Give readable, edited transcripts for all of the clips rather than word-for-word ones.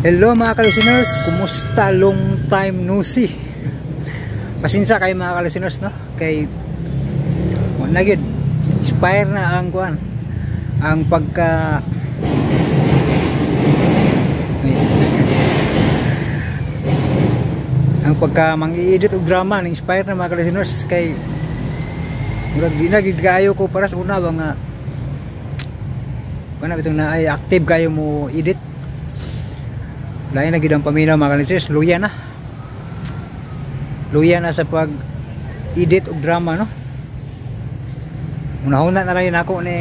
Hello mga ka-listeners, kumusta? Long time no see. Pasensya kay mga ka-listeners, no? Kay wala gyud, expire na ang kuan, ang pagka ang pagka mang-i-edit og drama ning expire na, mga ka-listeners, kay murag di na gid kaayo ko para sa una ba nga kana bitong na ay active kayo mo edit. Lain na gid ang paminaw, mga ka-listeners, luya na. Luya na sa pag edit og drama, no? Unahuna na lang yun ako ni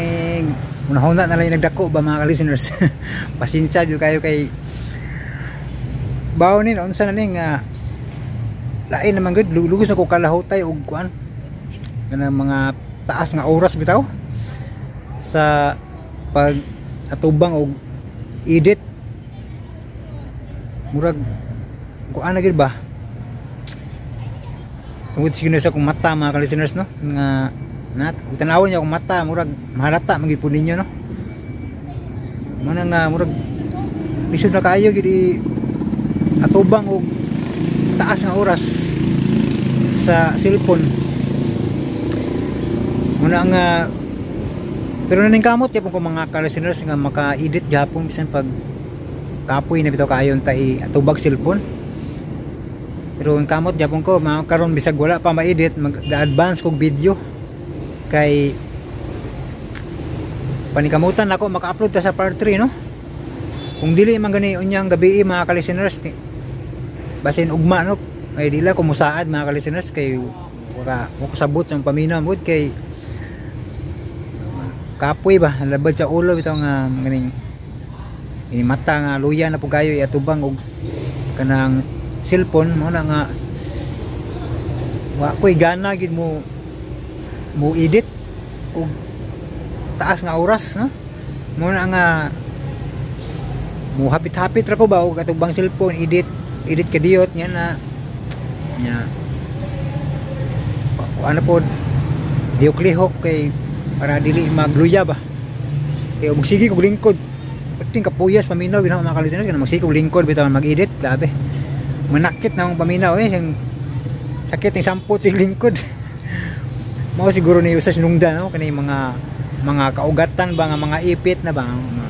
unahuna na lang yung nagdako ba, mga ka-listeners. Pasensya jud kayo kay bawo ni unsa na ni nga lain naman gud, lugos na ko kalahutay og kuan, kanang mga taas nga oras bitaw sa pag atubang og edit. Murag kuan na gid ba, tungod siguro sa akong mata, mga ka-listeners, no? Nga na kung tanawon niyo akong mata, murag mahalata man gyud po ninyo, no? Muna nga murag lisod na kaayo gid atubang og taas nga oras sa cellphone. Muna nga pero naningkamot gyapon ko, mga ka-listeners, nga maka-edit gyapon bisan pag kapoy na bitaw kaayo ta atubag cellphone. Pero ang kamot gyapon ko mga karon, bisag wala pa ma-edit, mag-advance kog video kay panikamutan ako maka-upload ta sa part 3, no? Kung dili man gani unyang gabi, mga ka-listeners, basin ugma, no, ay dila ko musaad, mga ka-listeners, kay wala mo kasabot sa paminaw mood, kay kapoy ba, labad sa ulo bitaw nga ganing ini mata nga luya na po kayo iatubang og kanang cellphone. Mo na nga wa ko'y gana gid mo mo edit og taas nga oras, no? Mo na nga mo hapit-hapit ra ko ba og atubang cellphone, edit edit kadiyot nya na nya ano po, lihok-lihok kay para dili magluya ba, kay magsige kog lingkod pating kapuyas paminaw bitaw, mga ka-listeners. Kana magsige kog lingkod bitaw mag-edit, grabe manakit na akong paminaw eh, yung sakit ni sampot sa lingkod. Mao siguro ni usa sinungdan, no, kani mga kaugatan ba nga mga ipit na ba mga,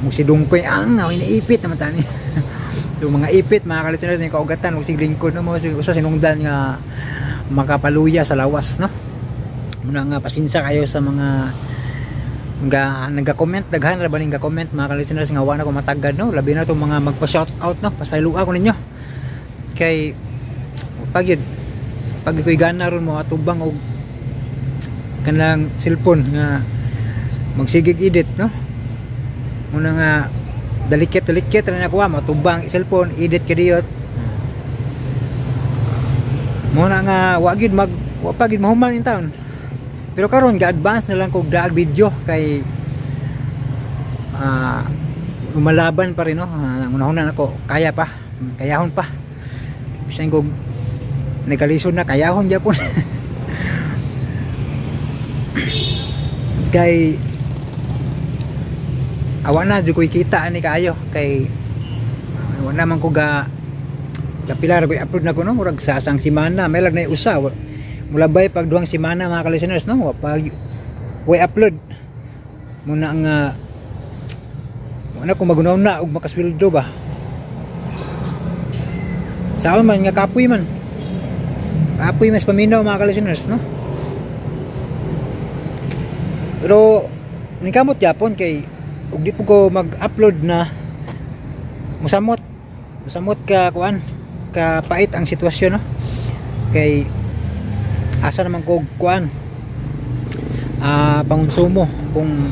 magsidungkoy ang nga iniipit naman tani. So mga ipit, mga ka-listeners, ni kaugatan ug sig lingkod, no? Mao usa sinungdan nga makapaluya sa lawas, no? Muna nga pasensya kayo sa mga nga nagka-comment. Daghan ra ba ning comment, mga ka-listeners, nga wa na ko matagad, no? Labi na tong mga magpa-shout out, no? Pasayloa ko ninyo kay pag yun pag ko'y gana ron mo atubang og kanang cellphone nga magsigig edit, no? Muna nga dalikit dalikit ra na kuha mo tubang cellphone, edit kadiyot. Muna nga wa gyud mag wa pa gyud mahuman in town. Pero karon ga-advance na lang kog daag video kay lumalaban pa rin, no? Unahuna nako kaya pa, kayahon pa, bisan kog nagkalisod na, kayahon gyapon kay awa na jud ko'y kita ani kaayo, kay wala man ko ga kapila ra ko'y upload na ko, no? Murag sa asang semana may lag na usa, mulabay pag 2 semana, mga ka-listeners, no? Pag way upload muna nga wala ko magunaw na og makasweldo ba. Saon man nga kapoy man, kapoy mas paminaw, mga ka-listeners, no? Pero ningkamot yapon kay ug di po ko mag-upload na musamot musamot ka kuan, ka pait ang sitwasyon, no? Kay asa naman ko kuan, pangonsumo kung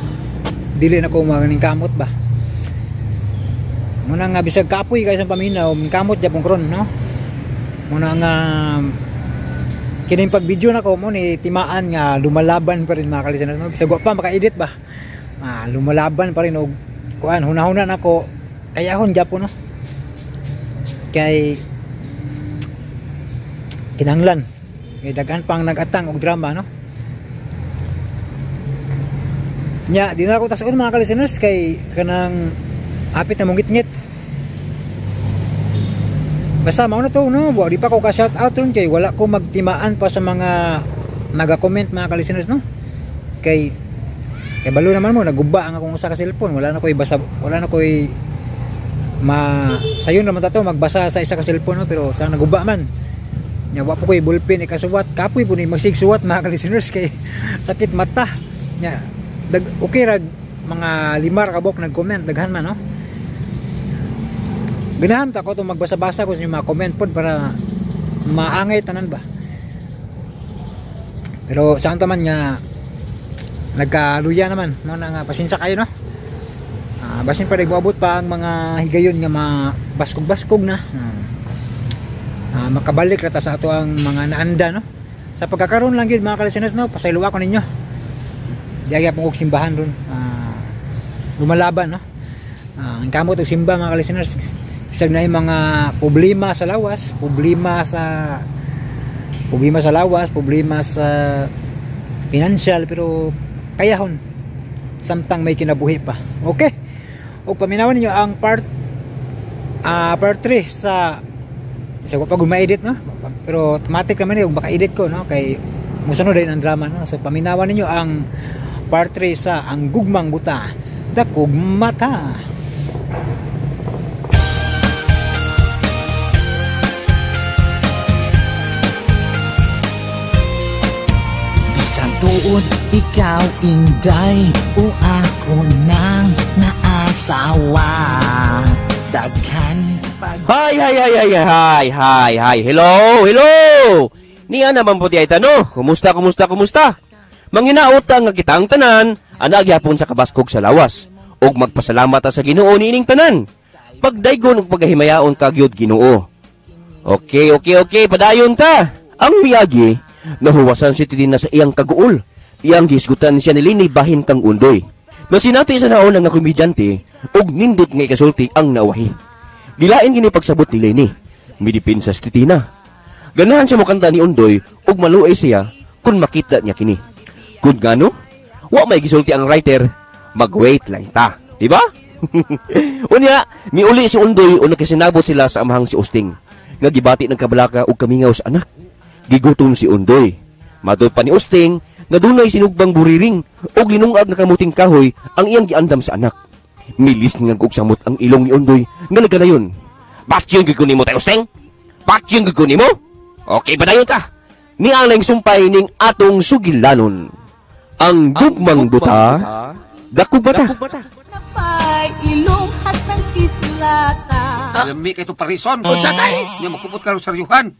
dili na ko maningkamot ba. Muna nga bisag kapoy kay sa paminaw, kamot japon karon, no? Muna nga kining pag video nako mo ni timaan nga lumalaban pa rin, mga ka-listeners, no? Bisag wa pa maka-edit ba, lumalaban pa rin og kuan, hunahuna nako kayahon gyapon, no? Kay kinahanglan kay daghan pang nag-atang og drama, no? Nya di na ako tas-on, mga ka-listeners, kay kanang hapit na mong ngit. Basta mao na to, no? Wa di pa ko ka shout out ron kay wala ko magtimaan pa sa mga naga-comment, mga ka-listeners, no? Kay kay balo naman mo naguba ang akong usa ka cellphone, wala na koy basa, wala na koy ma sayon naman ta to magbasa sa isa ka cellphone, no? Pero sa naguba man nya wa po koy ballpen ikasuwat, kapoy po ni magsigsuwat, mga ka-listeners, kay sakit mata nya. Okay rag mga 5 ra kabok nag-comment, daghan man, no? Ganahan ta ko itong magbasa-basa ko sa inyong mga comment pod para maangay tanan ba. Pero saan taman nga nagkaluya naman, no, na nga pasensya kayo, no? Basin pa nagbuabot pa ang mga higayon nga mabaskog-baskog na. Makabalik ra ta sa ato ang mga naanda, no? Sa pagkakaroon lang gyud, mga ka-listeners, no, pasayloa ko ninyo. Di agya pong og simbahan ron. Lumalaban, no? Ang kamot og simba, mga ka-listeners, isag na yung mga problema sa lawas, problema sa lawas, problema sa financial, pero kayahon samtang may kinabuhi pa. Okay? Og paminawan ninyo ang part 3 sa isa ko pa guma-edit, no? Pero automatic naman yung baka edit ko, no? Kay musunod din ang drama, no? So paminawan ninyo ang part 3 sa Ang Gugmang Buta, Dakog Mata. Bisan tuod ikaw inday o ako nang naasawa. Daghan pag Hi, hi, hi, hi, hi, hi, hi. Hello, hello. Niya naman po di ay tano. Kumusta, kumusta, kumusta? Manginaot nga kitang tanan, ana gyapon sa kabaskog sa lawas. Og magpasalamat ta sa Ginoo niining tanan. Pagdaygon ug pagahimayaon kagyod Ginoo. Okay, okay, okay, padayon ta. Ang miyagi, nahuwasan si Titina sa iyang kaguol. Iyang gisgutan siya ni Lini bahin kang Undoy. Nasinati sa naon nga komedyante ug nindot nga ikasulti ang nawahi. Gilain kini pagsabot ni Leni. Midipinsa si Titina. Ganahan siya mokanta ni Undoy ug maluoy siya kung makita niya kini. Kun ngano? Wa may gisulti ang writer, mag-wait lang ta, di ba? Unya, miuli si Undoy o nagkasinabot sila sa amahang si Usting. Nga gibati ng kabalaka ug kamingaw sa anak. Gigutom si Undoy. Matod pa ni Usting nga dunay sinugbang buriring ug linungag nga kamuting kahoy ang iyang giandam sa anak. Milis nga og samot ang ilong ni Undoy nga nagkanayon. Batyon gyud ko nimo tay Usting. Batyon gyud ko nimo. Okay ba dayon ta? Ni ang laing sumpay ning atong sugilanon. Ang gugmang buta, dako bata. Napay ilong hastang kislata. Lami kay to parison. Unsa tay? Nya makupot karon sa ryuhan.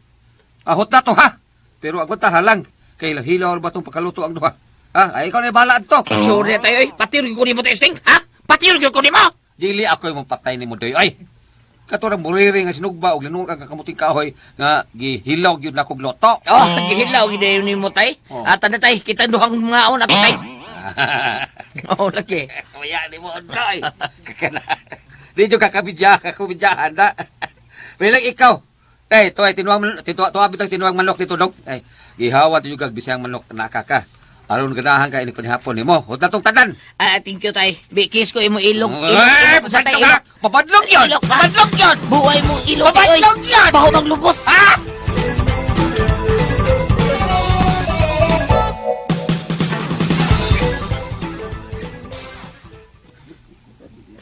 Ahot na to ha. Pero agad ta halang kay hilaw ba tong pagkaluto ang duha. Ha, ay ikaw na bahala adto. Sure na tayo eh. Patiyon ko nimo tay Usting, ha? Patiyon ko nimo. Dili ako imong patay nimo doy. Ay. Kato ra muriri nga sinugba og linungag ang kamuting kahoy nga gihilaw gyud nakog loto. Oh, gihilaw gyud nimo tay. Oh. Ata na tay, kita duhang ngaon ato tay. Oh, lagi. Kaya ni mo oy. Kakana. Di jud kakabidya, kakabidyahan na. Bilang ikaw. Eh, to ay tinuang tituwa tuwa bitang tinuang manok dito dog. Ay, gihawa to kag bisayang manok naka ka. Aron ganahan ka ini panihapon nimo. Hud na tong tanan. Ah, thank you tay. Bi kiss ko imo ilong. Eh, Ilong, sa tay, pasadlok ka. Pabadlok yun. Ilok ba? Pabadlok yun. Buhay mo ilong tay, oy. Pabadlok yun. Baho maglubot. Ha?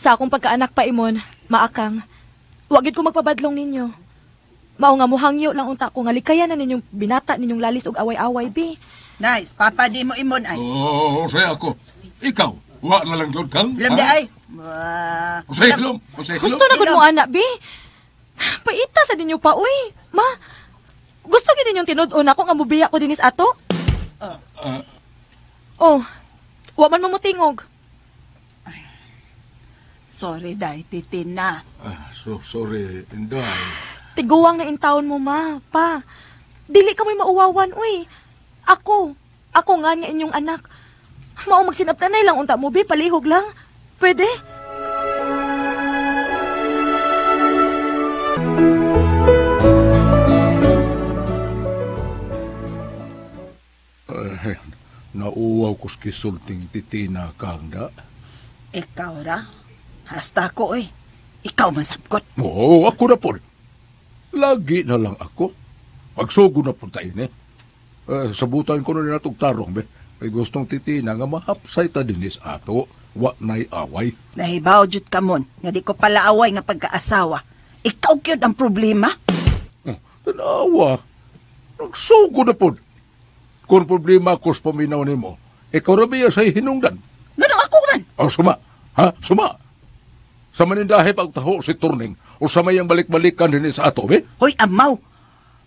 Sa akong pagkaanak pa imon, maakang. Wa gid ko magpabadlong ninyo. Mao nga muhangyo lang unta ko nga likayan na ninyong binata ninyong lalis og away-away bi. Nice, papa di mo imon ay. Oo, oh, saya ako. Ikaw, wa na lang yun kang. Hilom di ay. Wah. Usay hilom, usay hilom. Gusto na gud mo ana bi. Paita sa ninyo pa uy. Ma, gusto gid ninyong tinud-on ako nga mubiya ko dinis ato? Oh. Wa man mo motingog. Sorry day, Titina. So sorry, Inday. Tiguang na intawon mo ma, pa. Dili ka mo'y mauwawan uy. Ako, ako nga nga inyong anak. Mao magsinabtanay lang unta mo bi, palihog lang. Pwede? Eh, nauwaw ko kisulting Titina kang da. Ikaw ra. Hasta ko eh. Ikaw man sabkot. Oo, ako na po. Lagi na lang ako. Pagsugo na punta ini. Sabutan ko na natog tarong be. Kay gustong Titina nga mahapsay ta dinis ato. Wa na'y away. Nahibaw jud ka mon, nga di ko pala away nga pagkaasawa. Ikaw gyud ang problema. Tanawa. Nagsugo na pod. Kung problema ko sa paminaw nimo, ikaw ra biya say hinungdan. Ganun ako man. O suma. Ha? Suma. Sa manindahe pagtaho si Turning o sa mayang balik-balikan din sa ato, be? Hoy, amaw.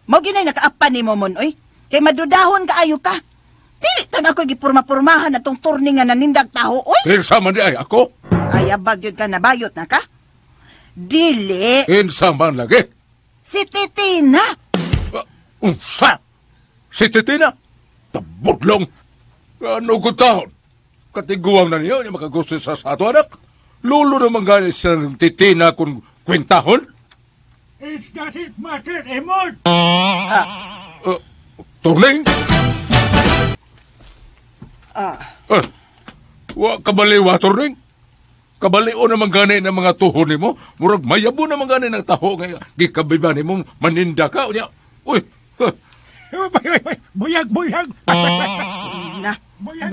Mao ginay nakaapan nimo mon, oy. Kay madudahon kaayo ka. Dili tan ako gipurma-purmahan atong Turning nga nanindag taho, oy. Kinsa man di ay ako? Ay, abag yun ka, nabayot na ka? Dili. Kinsa man lagi? Si Titina. Unsa? Si Titina? Tabudlong. Ano ko taon? Katiguang na niyo, yung makagusto sa ato, anak. Lulo naman gani sa Titina kung kwentahon. It doesn't matter, Emon. Turning? Wa kabaliwa, Turning. Kabalio naman gani ng mga tuhon nimo. Murag mayabo naman gani ng taho nga gikabiba nimo maninda ka. Unya, uy. Buyag, buyag. Na,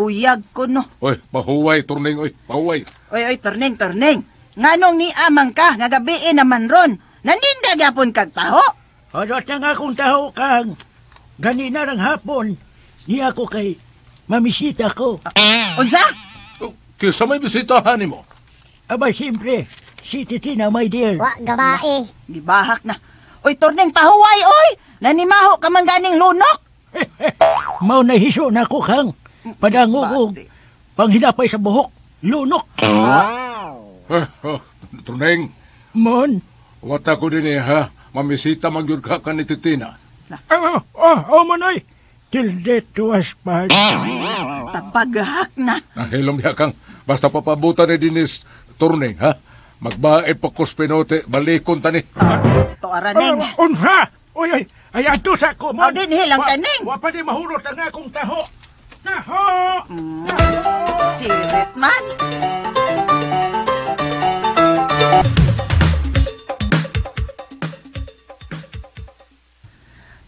buyag ko no. Uy, pahuway, Turning, uy, pahuway. Uy, uy, Turning, Turning. Nganong ni amang ka, nga gabi naman ron. Naninda gyapon kag taho. Ano na nga akong taho kang. Ganina rang hapon, niya ako kay mamisita ko. Unsa? Kisa may bisitahan nimo? Aba, siyempre, si Titina, my dear. Wa, gabae. Gibahak na. Uy, Turning, pahuway, oy! Nanimaho ka man ganing lunok. Mao na hiso na ako kang. Padango og panghilapay sa buhok. Lunok. Turning. Mon. Wata ko din eh, ha? Mamisita man gyud ka ni Titina. Oh, manoy. Till death do us part. Tapaghak na. Nahilom niya kang. Basta papabutan ni Dinis Turning, ha? Magbae pa ko spinote, balikon tani. Toaraneng. Unsa? Uy, uy, ay ato sa ko, mon. O, din hilang taning. Wa pa di mahurot ang akong taho. Taho! Sirit man.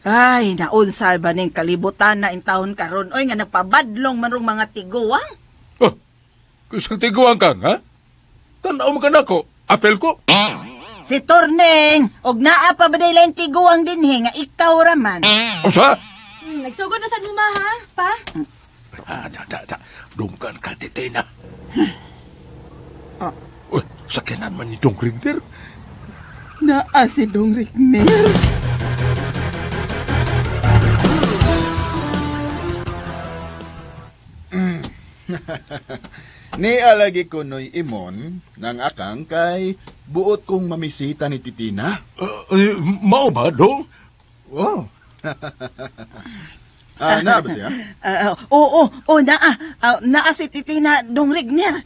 Ay, naunsa ba ning kalibutan na intawon karon oy nga nagpabadlong man rong mga tiguang? Oh, kusang tiguang kang, ha? Tan-aw man ka nako, apel ko. Si Turning, og naa pa ba daylaing tiguang dinhi nga ikaw ra man? Usa? Nagsugod na sad mo ma, ha? Pa? Da. Dungkan ka, Titina. Uy, sakyanan man ni Dong Rigner. Naa si Dong Rigner. Nialagi ko noy imon ng akang kay buot kong mamisita ni Titina. Mao ba, Dong? Oh. Na ba siya? Oo, naa. Naa si Titina, Dong Rigner.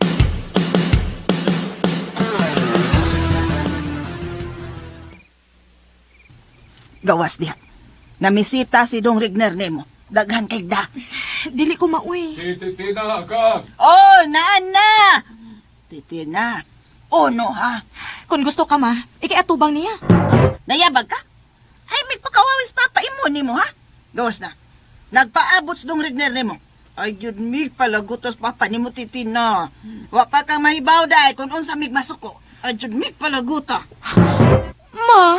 Gawas diha. Namisita si Dong Rigner nimo. Daghan kay da. Dili ko maoy. Si Titina ka. Oh, naa na. Titina. Oh, no ha. Kung gusto ka ma, ikiatubang niya. Nayabag ka? Ay, may pagkawawis papa imo nimo ha. Gawas na. Nagpaabot sa Dong Rigner nimo. Ay, yun mig palagutos papa nimo Titina. Wa pa kang mahibaw dai kung unsa mig masuko. Ay, yun mig palaguta. Ma.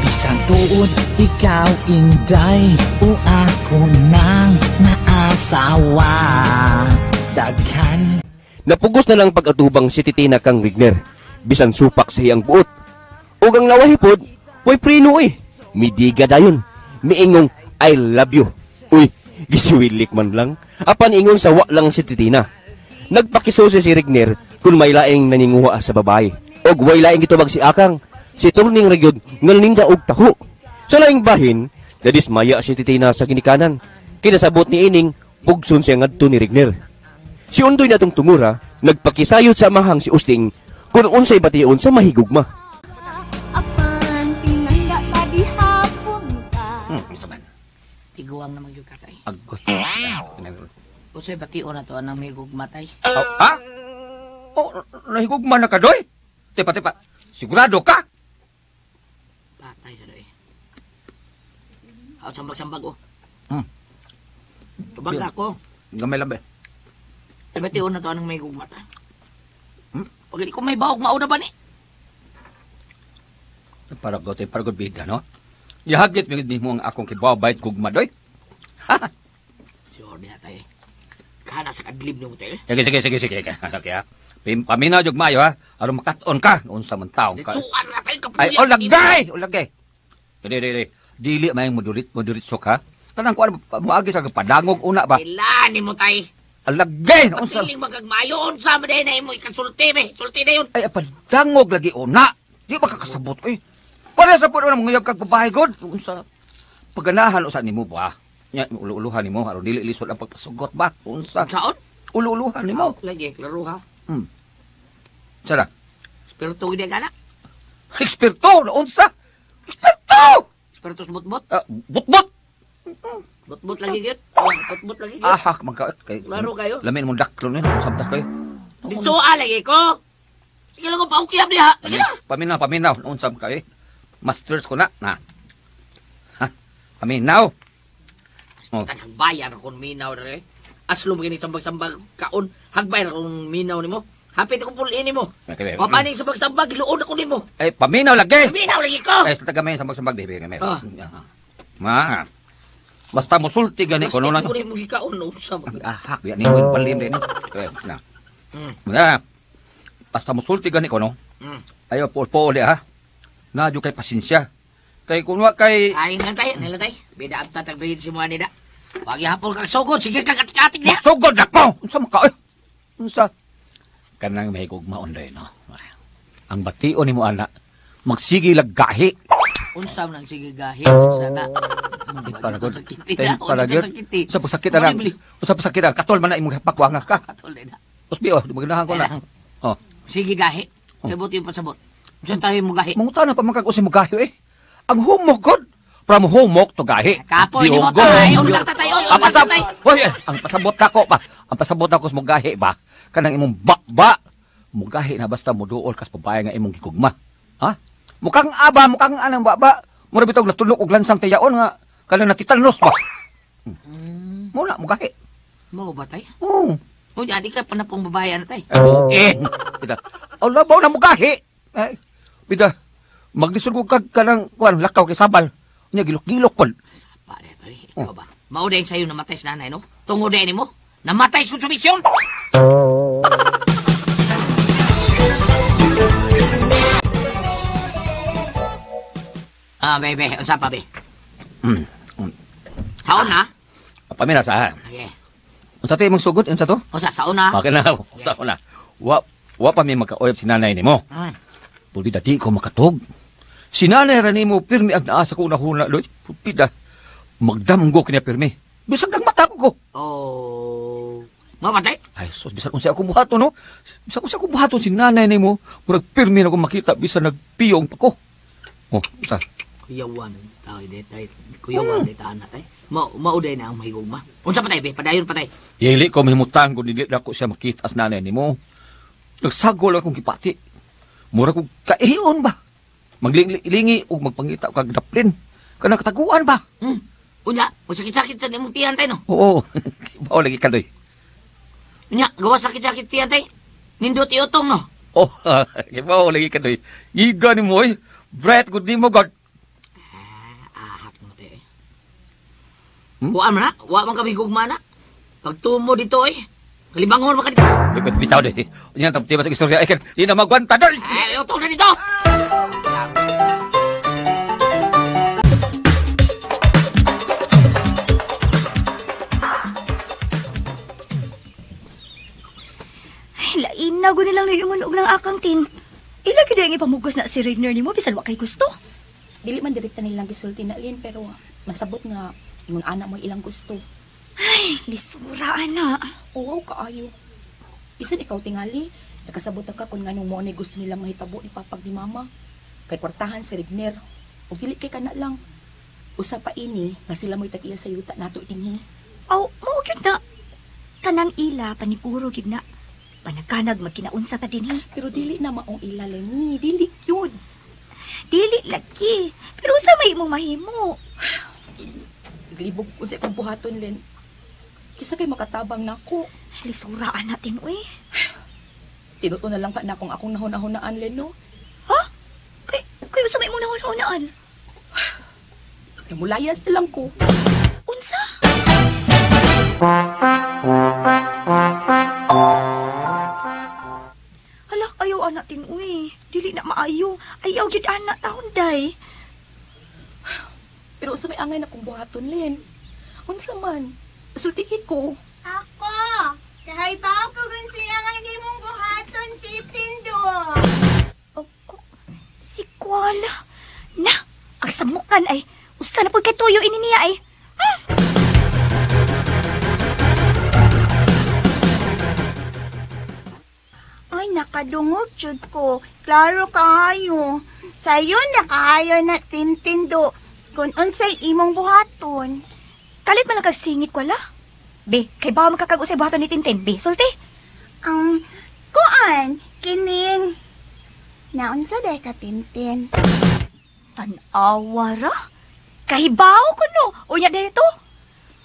Bisan tuod, ikaw inday o ako nang naasawa. Daghan. Napugos na lang pag-atubang si Titina kang Rigner. Bisan supak sa iyang buot. Ug ang lawahipod, way prino eh. Midiga dayon. Miingong I love you. Uy, gisiwilik man lang. Apan ingon sa wa lang si Titina. Nagpakisusi si Rigner kung may laing naninguha sa babae. Og way laing gitubag si Akang. Si Turning ragyod nga naninda og taho. Sa laing bahin, nadismaya si Titina sa ginikanan. Kinasabot ni ining, pugson siya ngadto ni Rigner. Si Undoy na tong tungura, nagpakisayod sa amahang si Usting kung unsay bation sa mahigugma. Apan pinangga ta dihapon ka. Isa man. Tiguang naman yung katay. Agoy. Usay bation na to anang may gugmatay. Oh, ha? Oh, nahigugma na ka, doy? Tepa, tepa. Sigurado ka? Patay sa doy. Aw, sambag-sambag, oh. Tubag ako. Gamay lang ba? Bation na to anang may gugmatay. Pag di ko may bahog, mauna ba ni? Para go, para go bida, no? Yahagit mo ang akong kibabait gugma, doy. Ha? Sure, di na tayo. Kana sa kadlib nimo tayo. Sige, sige, sige, sige. Okay, ha? Paminaw jud maayo, ha? Aron makat-on ka, unsa man taong ka. Litsuan na tayo, kapuya. Ay, olagay! Olagay! Dili, dili. Dili may mudurit sok, ha? Kanang kuan moagi sa padangog una ba? Ila nimo tay. Alagay! Unsa? Piling magagmayo, unsa man na imo ikasulti be. Sulti na yun. Ay, padangog lagi una. Di ba kakasabot, oy? Para sa puno na manguyab kag babae god. Unsa? Paganahan usa nimo ba? Nya ulo-uluhan nimo aron dili lisod ang pagpasugot ba? Unsa? Saon? Ulo-uluhan nimo. Lagi klaro ha. Sara. Eksperto gid ka na. Eksperto na unsa? Eksperto! Eksperto sa butbot. Butbot. Butbot lagi gyud. Oh, butbot lagi gyud. Ahak man ka kay. Klaro kayo. Lamin mong daklon ni, samta kayo. Ditsoa lagi ko. Sige lang ko paukiyab diha. Lagi na. Paminaw, paminaw, unsa man kayo? Masters ko na. Na. Ha? Paminaw. Oh. Hagbay ra kon minaw dere. Aslo mo gini sambag-sambag kaon. Hagbay ra kon minaw nimo. Hapit ako pulin nimo. Okay, Wa pa ning sambag-sambag giluon ako nimo. Eh, paminaw lagi. Paminaw lagi ko. Eh, sa tagamay sambag-sambag di gamay. Ah. Ma. Basta mosulti gani ko no lang. Basta mo gikaon no sa Ang ahak ya nimo palim din. Eh, na. Na. Basta mosulti gani ko no. Ayo po uli ha. Na jud kay pasensya. Kay kunwa kay ay nantay, nilantay. Bida ang tatagbihin si mo ani da. Wag hapon kag sugod, sige kag atik-atik niya. Sugod ako. Unsa man ka? Eh? Unsa? Kanang may gugmaon day no. Ang bation nimo ana, magsige lag gahi. Unsa man ang sige gahi? Unsa na? Para gud. Para gud. Unsa pasakit ana? Unsa pasakit ana? Katol man na imong pakwanga ka. Katol na. Usbi oh, maganahan ko na. Oh. Sige gahi. Sabot yung pasabot. Unsa tayo mo gahi? Mangutana pa man kag usay mo gahi eh. Ang humok god. From humok to gahi. Kapoy nimo tay, unang tatay, unang tatay. Hoy, ang pasabot nako ba? Ang pasabot nako sa mugahi ba? Kanang imong bakba. Mugahi na basta moduol kas babae nga imong gigugma. Ha? Mukhang aba, mukhang anang baba. Mura bitog natulog og lansang tiyaon nga kanang natitanos ba? Muna mugahi. Mao ba tay? Oo. Uy, adi ka panapong babae ana tay. Eh, bida. Ala ba na mugahi? Eh, bida. Maglisod ko kag kanang kuan lakaw kay sabal. Nya gilok-gilok pud. Sapa de tay. Ikaw ba? Mao day sayo namatay sa nanay no? Tungod day nimo? Namatay sa konsumisyon. Ah, bebe, unsa pa be? Saon na? Pamina sa. Okay. Unsa to imong sugod? Unsa to? Unsa saon na? Okay na, unsa na. Wa pa mi makauyab si nanay nimo. Pulida di ko makatog. Si nanay ra nimo pirmi ang naa sa kuna-huna doy. Pulida magdamgo kanya pirmi. Bisag nang mata ko. Oh. Mapatay? Ay sus, bisan unsa ako buhaton no. Bisan unsa ako buhaton si nanay nimo, murag pirmi na ko makita bisan nagpiyong pa ko. Oh, usa. Kuyawan tayo di tay. Kuyawan di taan na tay. Mao day na ang mahigugma. Unsa pa tay be? Padayon pa tay. Dili ko mahimutang kun dili na ko siya makita as nanay nimo. Nagsagol akong gipati. Mura kog kaihion ba? Maglingi og magpangita og kag daplin. Kanang kataguan ba? Unya, masakit-sakit sa imong tiyan tay no. Oo. Mao lagi ka doy. Unya, gawa sakit-sakit tiyan tay. Nindot iutong no. Oh, mao lagi ka doy. Giga nimo oy. Bright good nimo god. Ahak mo tay. Wa man na, wa man kami gugma na. Pagtumo dito oy. Kalibangon man ka dito. Bitaw di. Unya tap tiba sa istorya ay di na magwanta doy. Ay, utong na dito. Lain na guni lang nayungon og ng akang tin. Ila gyud ang ipamugos na si Regner nimo bisan wa kay gusto. Dili man direkta nilang gisulti na Lin, pero masabot nga imong anak mo ilang gusto. Ay, lisura ana. Oo, kaayo. Bisan ikaw tingali, nakasabot ka kung nganong mo ni gusto nilang mahitabo ni papag ni mama. Kay kwartahan si Regner. Og dili kay kana lang. Usa pa ini nga sila mo'y tag-iya sa yuta nato dinhi. Aw, mao gyud na. Kanang ila paniguro gid na. Panaganag magkinaunsa ta dinhi. Pero dili na maong ila, Lenny. Dili yun. Dili lagi. Pero usa may imong mahimo. Glibog ko sa ikong buhaton, Len. Kisa kay makatabang nako. Lisuraan natin, uy. Tinuto na lang pa na kung akong nahuna-hunaan, Len, no? Ha? Kay usa may imong nahuna-hunaan? Namulayas na lang ko. Unsa? Hala, ayaw anak tin, uy. Dili na maayo. Ayaw gid anak taon, day. Pero usa may angay na kong buhaton, Len. Unsa man? Sultihi ko. Ako! Kahay pa ako kung siya nga imong buhaton, Titindo. Oh, oh, si Kuala. Na, ang samukan ay usa na pud kay tuyo ini niya ay. Ay, nakadungog jud ko. Klaro kaayo. Sayo na kaayo na Tintindo. Kung unsay imong buhaton. Kalit man lang kag singit ko la. Be, kay bawa makakag-usay buhaton ni Tintin. Be, sulti. Kuan, kining. Naunsa day ka, Tintin? Tan-awa ra. Kahibaw ko no. Unya dito.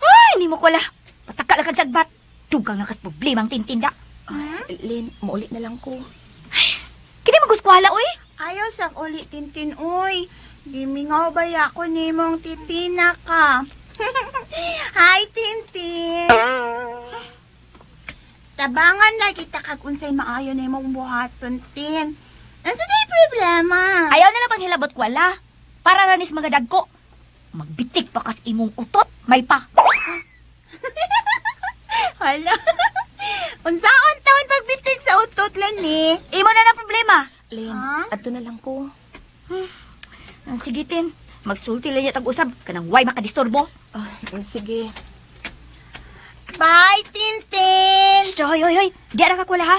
Ay, ni mo ko la. Pataka lang kag sagbat. Dugang lang kas problema ang Tintin da. Lin, mauli na lang ko. Ay, kini maguskwala, oy. Ayaw sa uli, Tintin, oy. Gimingaw ba ako nimong titina ka? Hi, Tintin. Tabangan lagi ta kag unsay maayo nimong buhaton, Tin. Unsa day problema? Ayaw na lang panghilabot kwala. Para ranis mga dagko. Magbitik pa kas imong utot, may pa. Hala. Unsaon taon pagbitik sa utot lan ni? Imo na na problema. Lin, adto na lang ko. Sige, Tin. Magsulti lang niya tag-usab. Kanang way makadisturbo. Sige. Bye, Tintin! Hoy, hoy, hoy. Di ara ka kula, ha?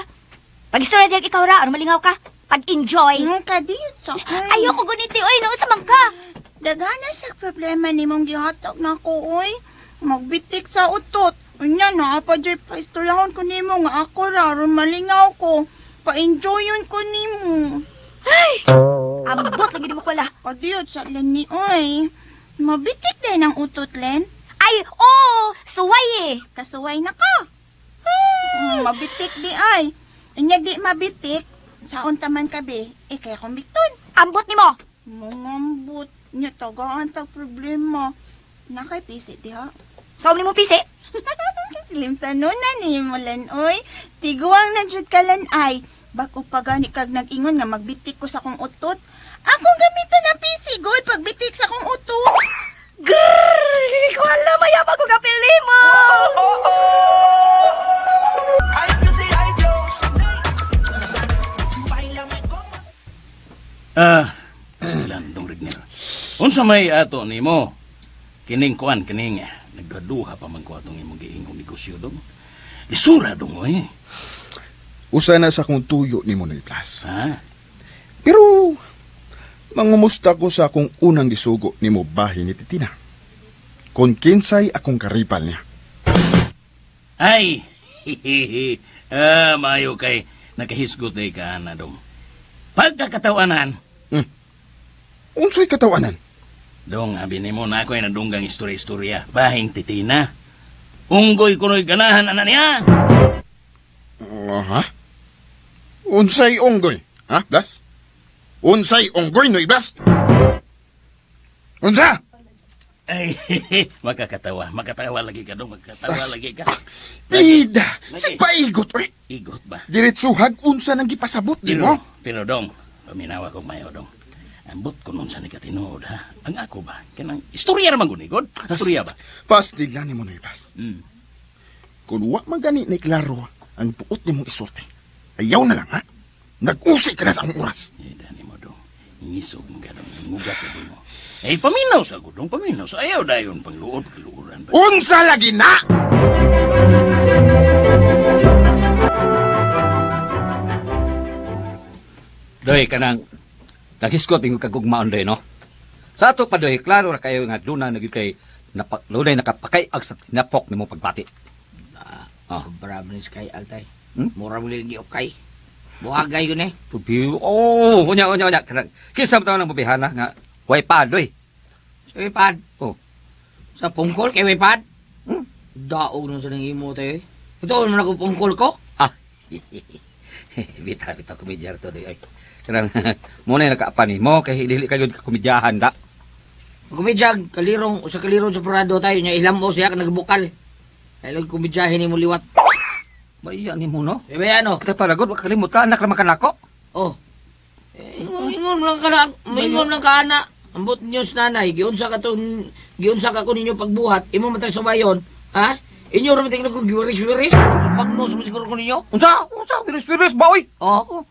Pag-istorya diyan ikaw ra, ano malingaw ka? Pag-enjoy. Kadiyot sa Ayoko guniti, oy. Nausa man ka. Dagana sa problema ni mong gihatag na ko, oy. Magbitik sa utot. Unya, naa pa dyan paistoryahon ko nimo nga ako ra, aron malingaw ko. Pa-enjoyon ko nimo. Ay! Ambot lagi di mo kwala. Kadiyot sa lani, oy. Mabitik din ang utot, Len. Ay, oo! Suway eh! Kasuway na ka. Mabitik di ay. Unya di mabitik, saon taman ka be? Eh, kaya kong bikton. Ambot ni mo! Mangambot. Nya tagaan tag problema. Nakay pisi diha. Saon ni mo pisi? Limtanon na ni mo, Len, oy. Tiguang na jud ka, Len, ay. Bako pa gani kag nag-ingon nga magbitik ko sa akong utot. Akong gamiton na pisi, good, pagbitik sa akong utot. Grrrr! Ko alam, mayabag ko kapili mo! Silang dong Regner. Unsa may ato nimo? Kining kuan kining nagduha pa man ko atong imong giingong negosyo dong. Lisura dong oy. Usa na sa akong tuyo nimo Noy Blas. Ha? Pero mangumusta ko sa akong unang gisugo nimo bahin ni Titina. Kon kinsay akong karipal niya. Ay. Maayo kay nakahisgot day ka na dong. Pagkakatawanan. Unsay katawanan? Dong, abi nimo na ako'y nadunggang istorya-istorya. Bahing Titina. Unggoy kuno'y ganahan ana niya. Ha? Unsay unggoy? Ha, Blas? Unsay unggoy, Noy Blas? Unsa? Ay, makakatawa. Makatawa lagi ka dong. Makakatawa Blas. lagi ka. Bida! Sa paigot, oy! Igot ba? Diretsuhag unsa nang gipasabot Pero, nimo? pero dong, paminawa kong mayo dong. Ambot ko nun sa nikatinuod, ha? Ang ako ba? Kanang istorya naman gunigod. Istorya ba? Pastila nimo, Noy Blas. Kung wa man gani ni klaro ang buot nimong isulti, ayaw na lang, ha? Nag-usi ka na sa akong oras. Eh, dani mo dong. Ngisog mo ka dong. Ngugat ka dong mo. Eh, paminaw sa gudong, paminaw sa ayaw dayon pangluod, pangluoran. Unsa lagi na! Doy, kanang naghisgot ingon kag gugmaon doy, no? Sa ato pa doy, klaro ra kayo nga duna na gyud kay dunay nakapakay-ag sa tinapok nimo pagbati. Sobra man ni kay altay. Mura mo lagi okay. Buhagay yun eh. Oh, unya. Kinsa man taon ang bubihana nga way pad oy. Sa way pad. Oh. Sa pungkol kay way pad. Daog nun sa nang imo tayo eh. Ito man ako pungkol ko. Ah. Bita komedya to doy. Kanang mo na nakaapan nimo kay dili kayo ka komedyahan da. Komedya kalirong usa kalirong sa parado tayo nya ilamo siya ka nagbukal. Ay lang komedyahin nimo liwat. Maiya nimo no? Eh ba ano? Kita para gud makalimot ka anak ra man kanako. Oh. Ingon lang ka na, ingon lang ka ana. Ambot niyo sa nanay, giunsa ka tong giunsa ka ko ninyo pagbuhat, imo man tayo subayon, ha? Inyo ra man tingnan ko giwiris-wiris, pagnos mo siguro ko ninyo. Unsa? Unsa wiris-wiris ba oy? Oh.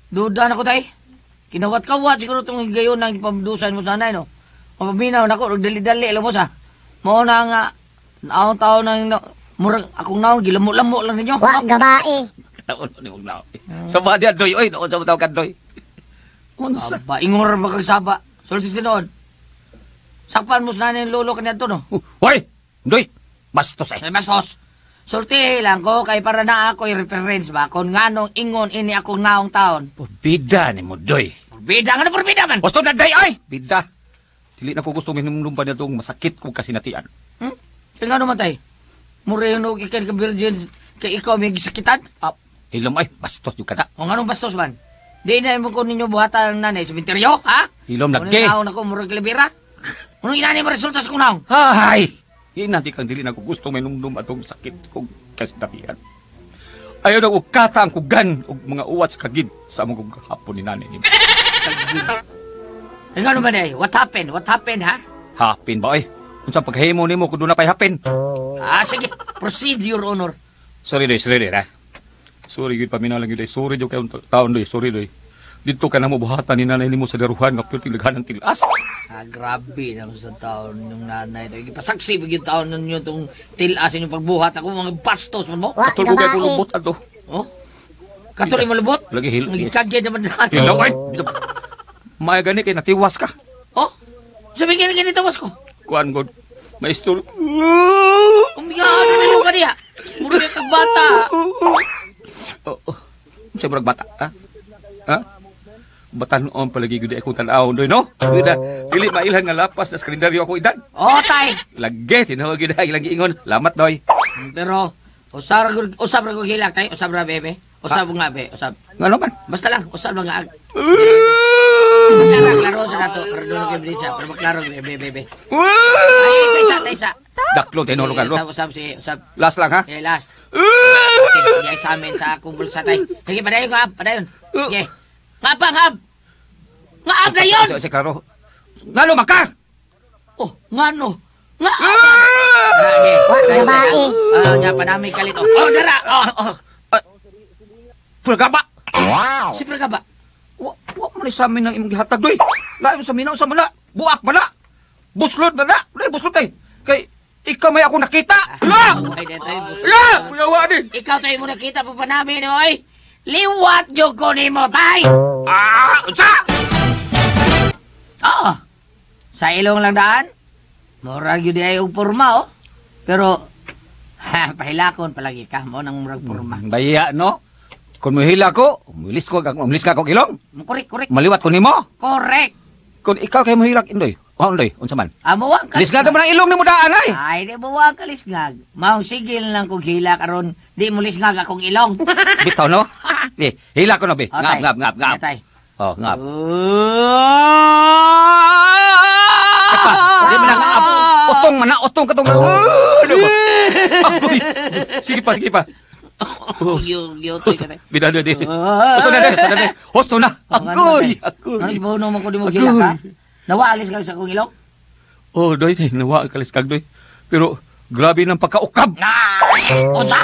Duda na ko tay. Kinawat-kawat siguro tong higayon ang ipamdusan mo sa nanay no. Mapaminaw nako, dali-dali alam mo sa. Mao na nga naong tao nang murag akong naong gilamo-lamo lang ninyo. Wa gabae. Taon ni mong naong. Sa ba diyan doy oy, noon sa tawag doy. Unsa? Aba, ingon ra ba kag saba? Sulti tinuod. Sakpan mo sa nanay lolo kaniadto no. Hoy, doy. Bastos eh. Bastos. Sulti lang ko kay para na ako'y reference ba kung nganong ingon ini akong naong taon. Bida ni mo doy. Bida nga na porbida man. Basto na day ay. Bida. Dili na ko gusto minumnum pa niya tong masakit kong kasinatian. Kaya nga naman tay. Mura yung ikan ka virgin kay ikaw may gisakitan. Ah, hilom ay, bastos yung kada. O nga nung bastos man. Di na mo ko ninyo buhatan ng nanay sa binteryo, ha? Hilom lagi. Unang naong ako, murag kalibira. Unang inanay mo resulta sa kong naong. Ay! Hinati kang dili na ko gusto minumnum atong sakit kong kasinatian. Ayaw na ukata ang kugan o mga uwat sa kagid sa among hapon ni nanay ni. Kagid. Ay nga naman eh, what happened? What happened, ha? Hapin ba eh? Unsa paghimo nimo kun doon na pa'y hapin? Ah, sige. Proceed, Your Honor. Sorry, doy. Sorry, doy, ha? Sorry, yun paminaw lang yun, doy. Sorry, doy, kayong taon, doy. Sorry, doy. Dito ka na mo buhatan ni nanay nimo sa daruhan nga pure laghanan tilas. Ah, grabe naman sa taon yung nanay. Ipasaksi pag yung taon ninyo itong tilas inyong pagbuhat. Ako mga bastos man mo. Katulog ko kay lubot ato. Oh? Katulog mo lubot? Lagi hil. Nagkagya naman na. Hilaw ay. May gani kay natiwas ka. Oh? Sabi gani kay natiwas ko. Kuan god. Maistol. Umiga, ano ka niya? Murag kag bata. Oh, oh. Sa murag bata, ha? Ha? Batanon palagi gud akong tan-awon doy, no? Dili dili mailhan nga lapas na kalendaryo ako edad. Oh, tay. Lagi tinuod gid ilang giingon. Lamat doy. Pero usab ra ko hilak tay, usab ra bebe. Usab nga be, usab. Ngano man? Basta lang, usab lang nga. Klaro sa nato, para doon kay Brisa, para maklaro bebe bebe. Ay, isa, isa. Daklo tinuod ka. Usab, usab si usab. Last lang ha? Okay, last. Okay, sa amin sa akong bulsa tay. Sige, padayon ka, padayon. Sige. Ngapa, ngap. Ngaap na yun! Si klaro. Ngano maka? Oh, ngano? Ngaap! Wa gabae. Ah, nya panami kalito. Oh, dara. Oh, oh. Purgaba. Si Purgaba. Wa man sa amin ang imong gihatag doy. Lain sa minaw sa mana. Buak man na. Buslot na na. Lain buslot tay. Kay ikaw may ako nakita. La! La! Kuyawa ni. Ikaw tayo mo nakita pa pa namin, oy. Liwat jud ko nimo tay. Ah, unsa? Oo. Sa ilong lang daan. Murag yun ay og porma, oh. Pero ha, pahilakon palagi ka mo nang murag porma. Baya no. Kung muhila ko, umulis ko, umulis ka ko ilong. Correct, correct. Maliwat ko nimo. Correct. Kung ikaw kay muhilak indoy. Oh, indoy, unsa man? Amo wa ka. Lisgad mo ng ilong nimo daan ay. Ay, di mo wa ka lisgag. Maong sigil lang kog hila karon, di mo lisgag akong ilong. Bitaw no? Bi, hila ko no bi. Ngap, ngap, ngap, ngap. Oh, ngap. Epa, di mo nang utong man na, utong katong. Ano ba? Agoy. Sige pa, sige pa. Oh, yo, Bida na di. Husto na, husto na, husto na. Agoy, agoy. Ano ibuno mo ko di mo hila ka? Nawaalis ka sa akong ilong? Oh, doy, nawaalis kag doy. Pero grabe ng pagkaukab. Unsa?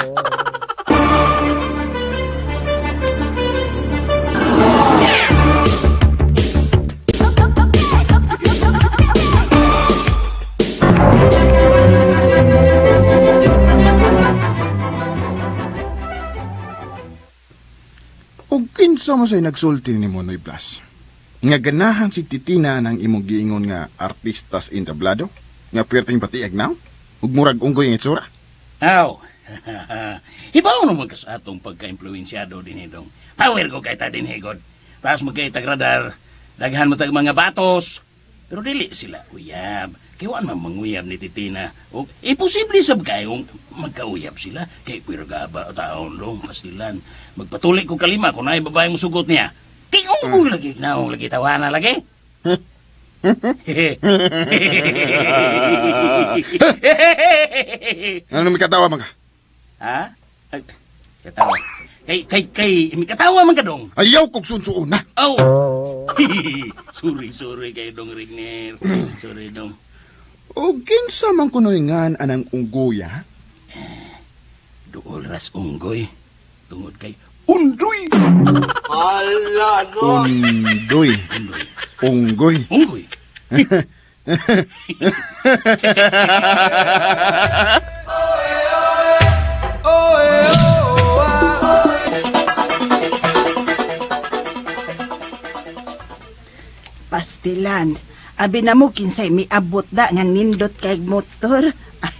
Og kinsa mo say nagsulti ni Noy Blas? Nga ganahan si Titina ng imong giingon nga artistas entablado? Nga perting batiag now? Ug murag unggoy ang itsura? Aw, Hibaw naman ka sa atong pagka-impluensyado din dong. Power ko kay ta din higod. Taas mo kay tagradar, daghan mo tag mga batos. Pero dili sila uyab. Kay wa man manguyab ni Titina. O imposible sab kayong magkauyab sila. Kay pwera ba taon dong pastilan. Magpatuloy ko kalima kung naay babae mo sugot niya. Kay unggoy lagi naong lagi tawana lagi. Ano may katawa man ka? Ha? Ay, katawa. Kay, may katawa man ka dong. Ayaw kog sunsuon na. Oh. Sorry kay dong Rigner. Sorry dong. O kinsa man kunoy ngan anang unggoy, ha? Duol ras unggoy. Tungod kay Undoy. Ala, no. Undoy. Unggoy. Unggoy. Pastilan, abi na mo kinsay miabot da nga nindot kay motor. Ay,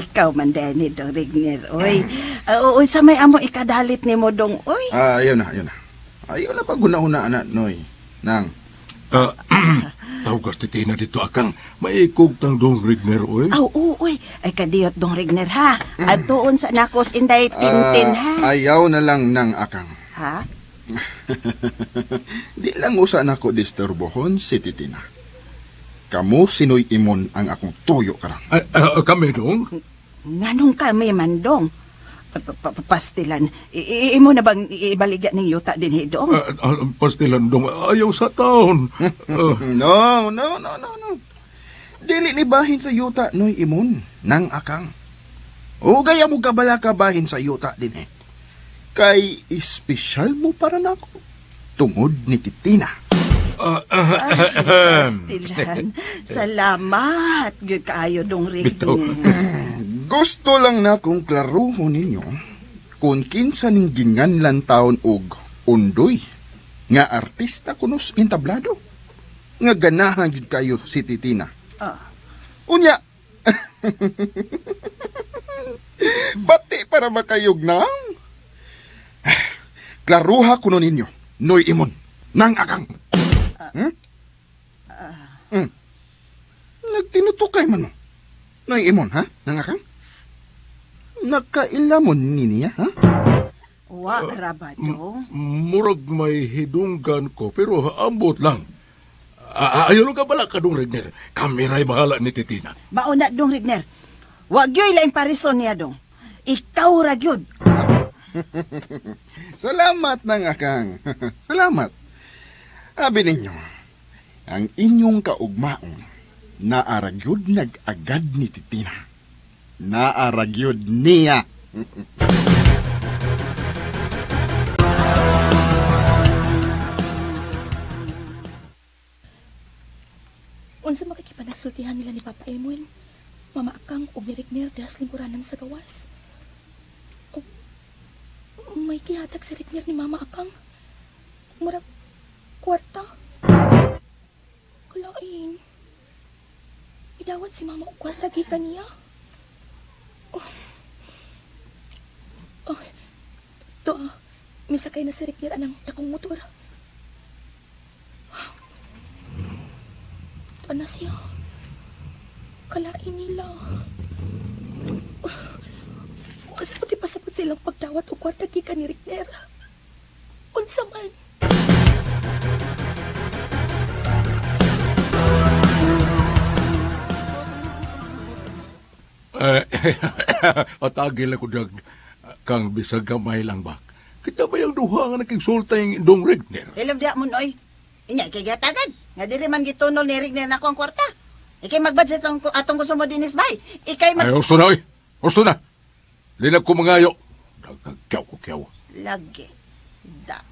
ikaw man dani dong Rigner, oy. Oy, sa may amo ikadalit nimo dong, oy. Ah, ayaw na. Ayaw na pag-una-una, anak, noy. Nang. Tawag Titina dito akang maikog tang dong Rigner, oy. Aw, oo, oy. Ay kadiyot dong Rigner, ha. Adtuon sa nakos inday Tintin, ha. Ayaw na lang nang akang. Ha? Di lang usa nako disturbohon si Titina. Kamo sinoy imon ang akong tuyo karon. Kami dong? Nganong kami man dong? Pastilan, imo na bang ibaligya ning yuta din dong? Pastilan dong, ayaw sa taon. No. Dili ni bahin sa yuta noy imon nang akang. O gaya mo kabala ka bahin sa yuta din eh. Kay espesyal mo para nako tungod ni Titina. Ay, Pastilan, salamat gyud kaayo dong Rigner. Gusto lang na kong klaruhon ninyo kung kinsa ning ginganlan taon og Undoy nga artista kunos entablado nga ganahan gyud kayo si Titina. Unya bati para makayog nang klaruha kuno ninyo noy imon nang akang. Nagtinutukay man mo. Noy imon, ha? Nang akang? Nakailamon ni niya, ha? Wa ra ba dong? Murag may hidunggan ko, pero ambot lang. Ayaw ka bala ka dong, Rigner. Kami ra'y bahala ni Titina. Mauna dong, Rigner. Wa gyoy laing parison niya dong. Ikaw ra gyud. Salamat nang akang. Salamat. Abi ninyo, ang inyong kaugmaong naaragyod nag-agad ni Titina. Naaragyod niya. Unsa makikipanasultihan nila ni Papa Emon, Mama Akang ug ni Rigner das lingkuranan sa gawas. O, may gihatag si Rigner ni Mama Akang. Murag kwarta. Kalain. Idawat si Mama og kwarta gikan niya. Oh. Oh. To, misakay na si Rigner anang dakong motor. Tuan na siya. Kalain nila. Unsa pati pasabot silang pagdawat og kwarta gikan ni Rigner. Unsa man. Atagil ako jag kang bisag gamay lang ba. Kita ba yung duha nga nakigsulta yung dong Rigner? Ilom diya mo, noy. Inya, kay gihatagan. Nga dili man gitunol ni Rigner nako ang kwarta. Ikay magbudget ang atong konsumo dinis bay. Ikay mag... Ay, gusto na, oy. Gusto na. Linag ko mangayo. Nagkagyaw ko kyaw. Lagi. Da.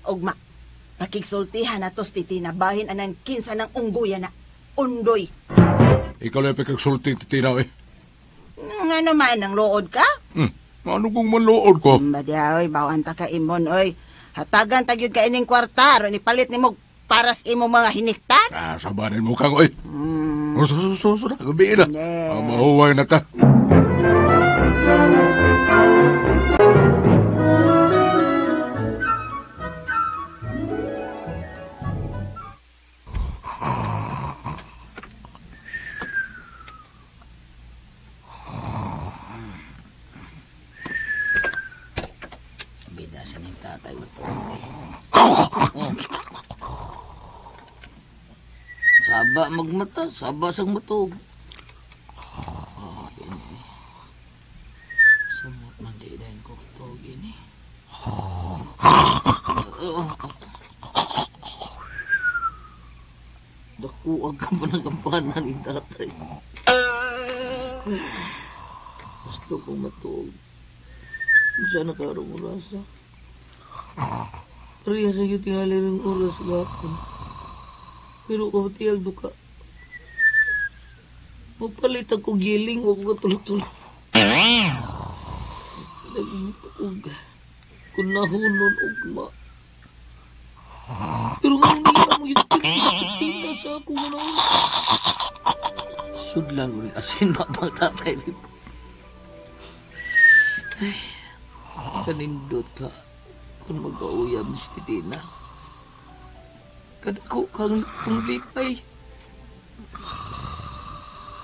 Ugma, pakigsultihan na tos Titina bahin anang kinsa ng unggoya na. Undoy. Ikaw lang pakigsulti, Titina, eh. Nga naman, ang lood ka? Ano kung manlood ko? Badya, oy, bawaan ta ka imon, oy. Hatagan tagyod ka ining kwarta, aron ipalit nimo paras imo mga hiniktan. Ah, sabanin mo kang, oy. So, na, gabi na. Mahuway na ta. Bida sa ning tatay mo to. Saba magmata, saba sang matog. Oh, ini. Samot man di din ko tog ini. Dakuag ka pa ng kampanan ni tatay. Gusto kong matuog. Sana karong orasa. Parehas sa iyo tingali ng oras gapon. Pero kapatiyag duka. Magpalit ako giling, wag ko tulog-tulog. Nagbuog. Kunahunon ugma. Pero nga niya mo yung tina sa akong ano. Sudlan mo rin asin mabang tatay. Ay, kanindot ka. Kung mag-auyam ni Titina. Kadako kang lipay.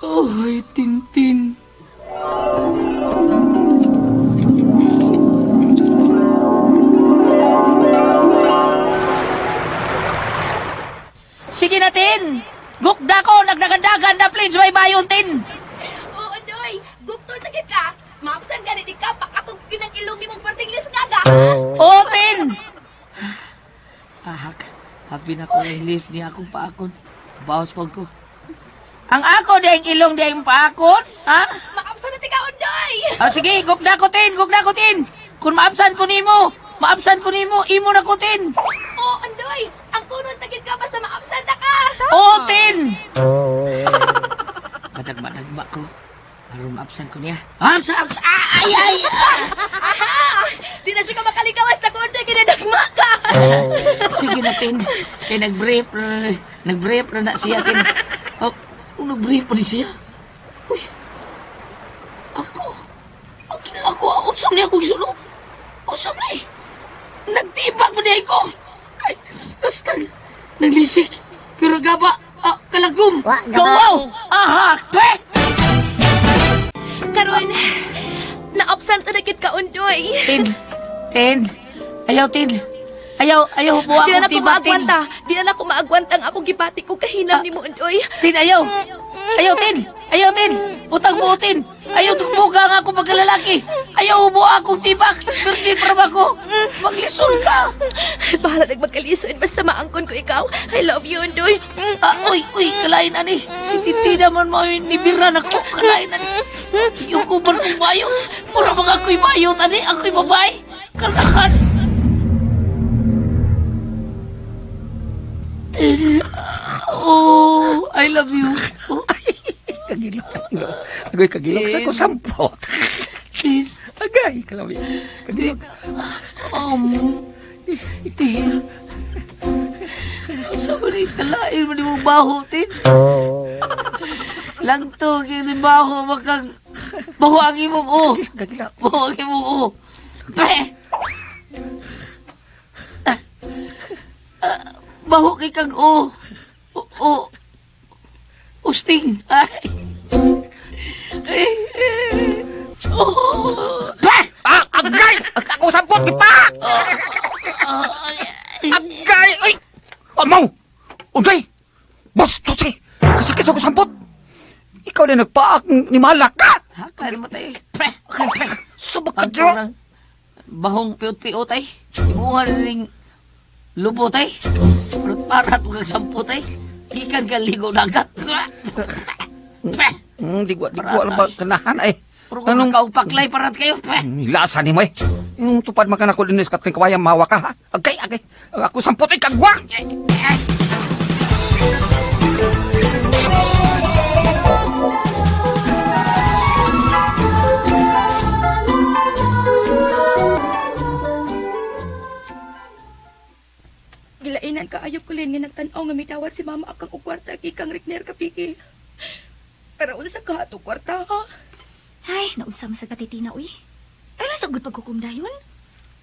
Oh, ay, Tintin. Sige na, Tin! Gukda ko! Nagdagandagan na, please! May bayon, Tin! Oo, Doy! Gukto sa ka! Maapsan ganit ka! Pakatong kinang ilong ni mong pertinglis nga ga! Oo, Tin! Ahak, happy na ko ang lift niya akong paakon. Bawas pag ko. Ang ako di ang ilong di ang paakon, ha? Maapsan na tika, Undoy! Ah, sige, gukda ko, Tin! Gukda ko, Tin! Kung maapsan ko nimo, maapsan ko nimo, imo na ko, Tin! Oo, Undoy! Ang kunon tagid ka basta maapsan na ka! Oo, Tin! Madagma-dagma ko. Aron maapsan ko niya. Apsan, apsan! Ah, ay, ay! Aha! Di na siya ka makaligawas na kundo, ginadagma ka! Sige na, Tin. Kay nag-brief na siya, Tin. Oh, nag-brief pa ni siya. Uy! Ako! Ako! Unsam niya ako gisulong! Unsam niya! Nagtibak mo niya ko! Ay! Basta! Naglisik! Pero gaba! Kalagum! Gawaw! Aha! Twe! Karon, na-absent na nakit ka, Undoy. Tin! Tin! Ayaw, Tin! Ayaw, ayaw po akong tibak, Tin! Di na lang ako maagwanta ang akong gibati ko kahinam ni mo, Undoy. Tin, ayaw! Ayaw, Tin! Ayaw, Tin! Utang mo, Tin! Ayaw, dugbuga nga ako pagkalalaki! Ayaw mo akong tibak! Virgin para ba ko? Maglisod ka! Bahala nagmagkalisod, basta maangkon ko ikaw. I love you, Undoy. Uy, uy, kalain ani. Si Titi naman mo, nibiran ako. Kalain ani. Yung kuban kong bayo. Mura mga ako'y bayo, tani. Ako'y babae. Karnakan. Oh, I love you. Oh. Kagilok, kagilok. Agoy, kagilok sa ko sampot. Please. Agay, kalawi. Kagilok. Tin. Sorry, kalain mo ni mong baho, Tin. Lang to, kini baho, makang... Baho ang imong o. Baho ang imong o. Pre! Baho kay kag o. O. Usting. Ay. Oh. Pre! Ah, agay! Ako sampot, ipa! Agay! Ay! Amaw! Unday! Bastos eh! Kasakit sa ko sampot! Ikaw na nagpaak ni Malak ka! Ha? Kaya mo tayo. Pre! Pre! Subak ka dyan! Bahong piot-piot ay. Ibuhan rin lubot ay. Parat mo kang sampot ay. Gikan ka ligo dagat. Pre! Digwa ba kanahan ay. Pero kung nagkaupaklay, parat kayo. Lasa ni mo eh. Yung tupad makan ako dinis kating kawayan, mawa ka ha. Agay, agay. Ako sampot ay kagwa! Gilainan ka ayok ko nga nagtan-aw nga midawat si mama akang og kwarta kay kang Rigner kapiki. Pero unsa ka ato kwarta ha? Ay, naunsa man sa katitina, uy. Ay, nasa good pagkukum dayon.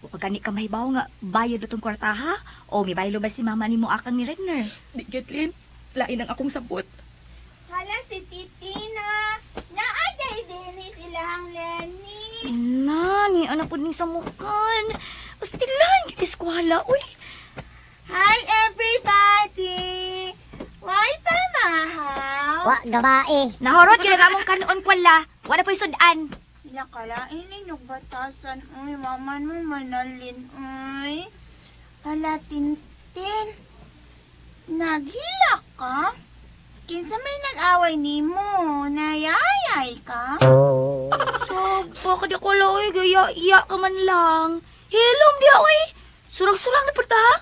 O pag gani ka mahibaw nga, bayad na tong kwarta, ha? O may baylo ba si mama ni mo akang ni Regner? Di gyud, Lin. Lain ang akong sabot. Hala si Titina. Naaday din silahang Lenny. Na, ni anak po ni sa mukan. Pastilan, eskwala, uy. Hi everybody. Why pa mahaw? Wa gabae. Nahorot kaya nga mong kanoon kwala. Wala po'y sudan. Nakalain ninyong batasan. Uy, maman mo manalin. Uy. Hala, Tintin. Naghilak ka? Kinsa may nag-away nimo? Nayayay ka? So, baka di ko lang, uy. Gaya-iya ka man lang. Hilom diya, uy. Surang-surang na punta, ha?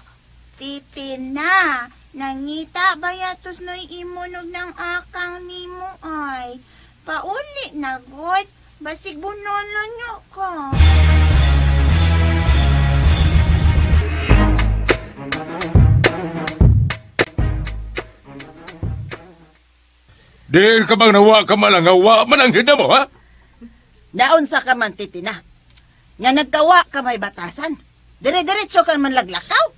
Titina, nangita ba yatos no'y imunog ng akang nimo ay? Pauli na, god. Basig bunolo nyo ka. Dahil ka bang nawa ka man ang awa man ang hinda mo, ha? Naunsa ka man, Titina. Nga nagkawa ka may batasan. Dire-diretso ka man laglakaw.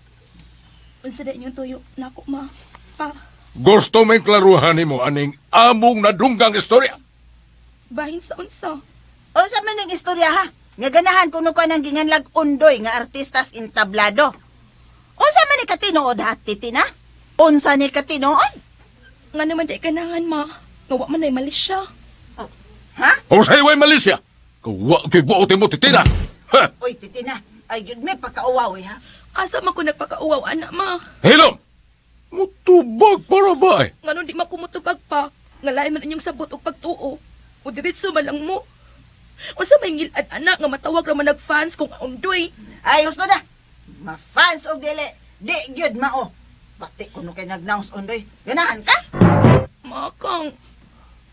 Unsa da inyong tuyo nako ma. Pa. Gusto may klaruhan nimo aning among nadunggang istorya. Bahin sa unsa? Unsa man ning istorya ha? Nga ganahan kuno ka nang ginganlag undoy nga artistas intablado. Unsa man ni katinuod ha, Titina? Unsa ni katinuod? Nga naman di ganahan ma. Nga wa man ay mali siya. Ha? O sa iway mali siya. Kawa kay buotin mo, Titina. Ha? Oy, Titina. Ay, yun may pakauwaw eh, ha? Asa man ko nagpakauwaw, anak ma? Hilom! Mutubag para ba eh? Nga nun di makumutubag pa. Nga lain man inyong sabot o pagtuo. O diretso man lang mo. Unsa may ngilad, anak, nga matawag ra man nag-fans kung aundoy. Ay, gusto na. Ma-fans og dili. Di gyud mao. Pati kuno kay nag-announce undoy. Ganahan ka? Makang.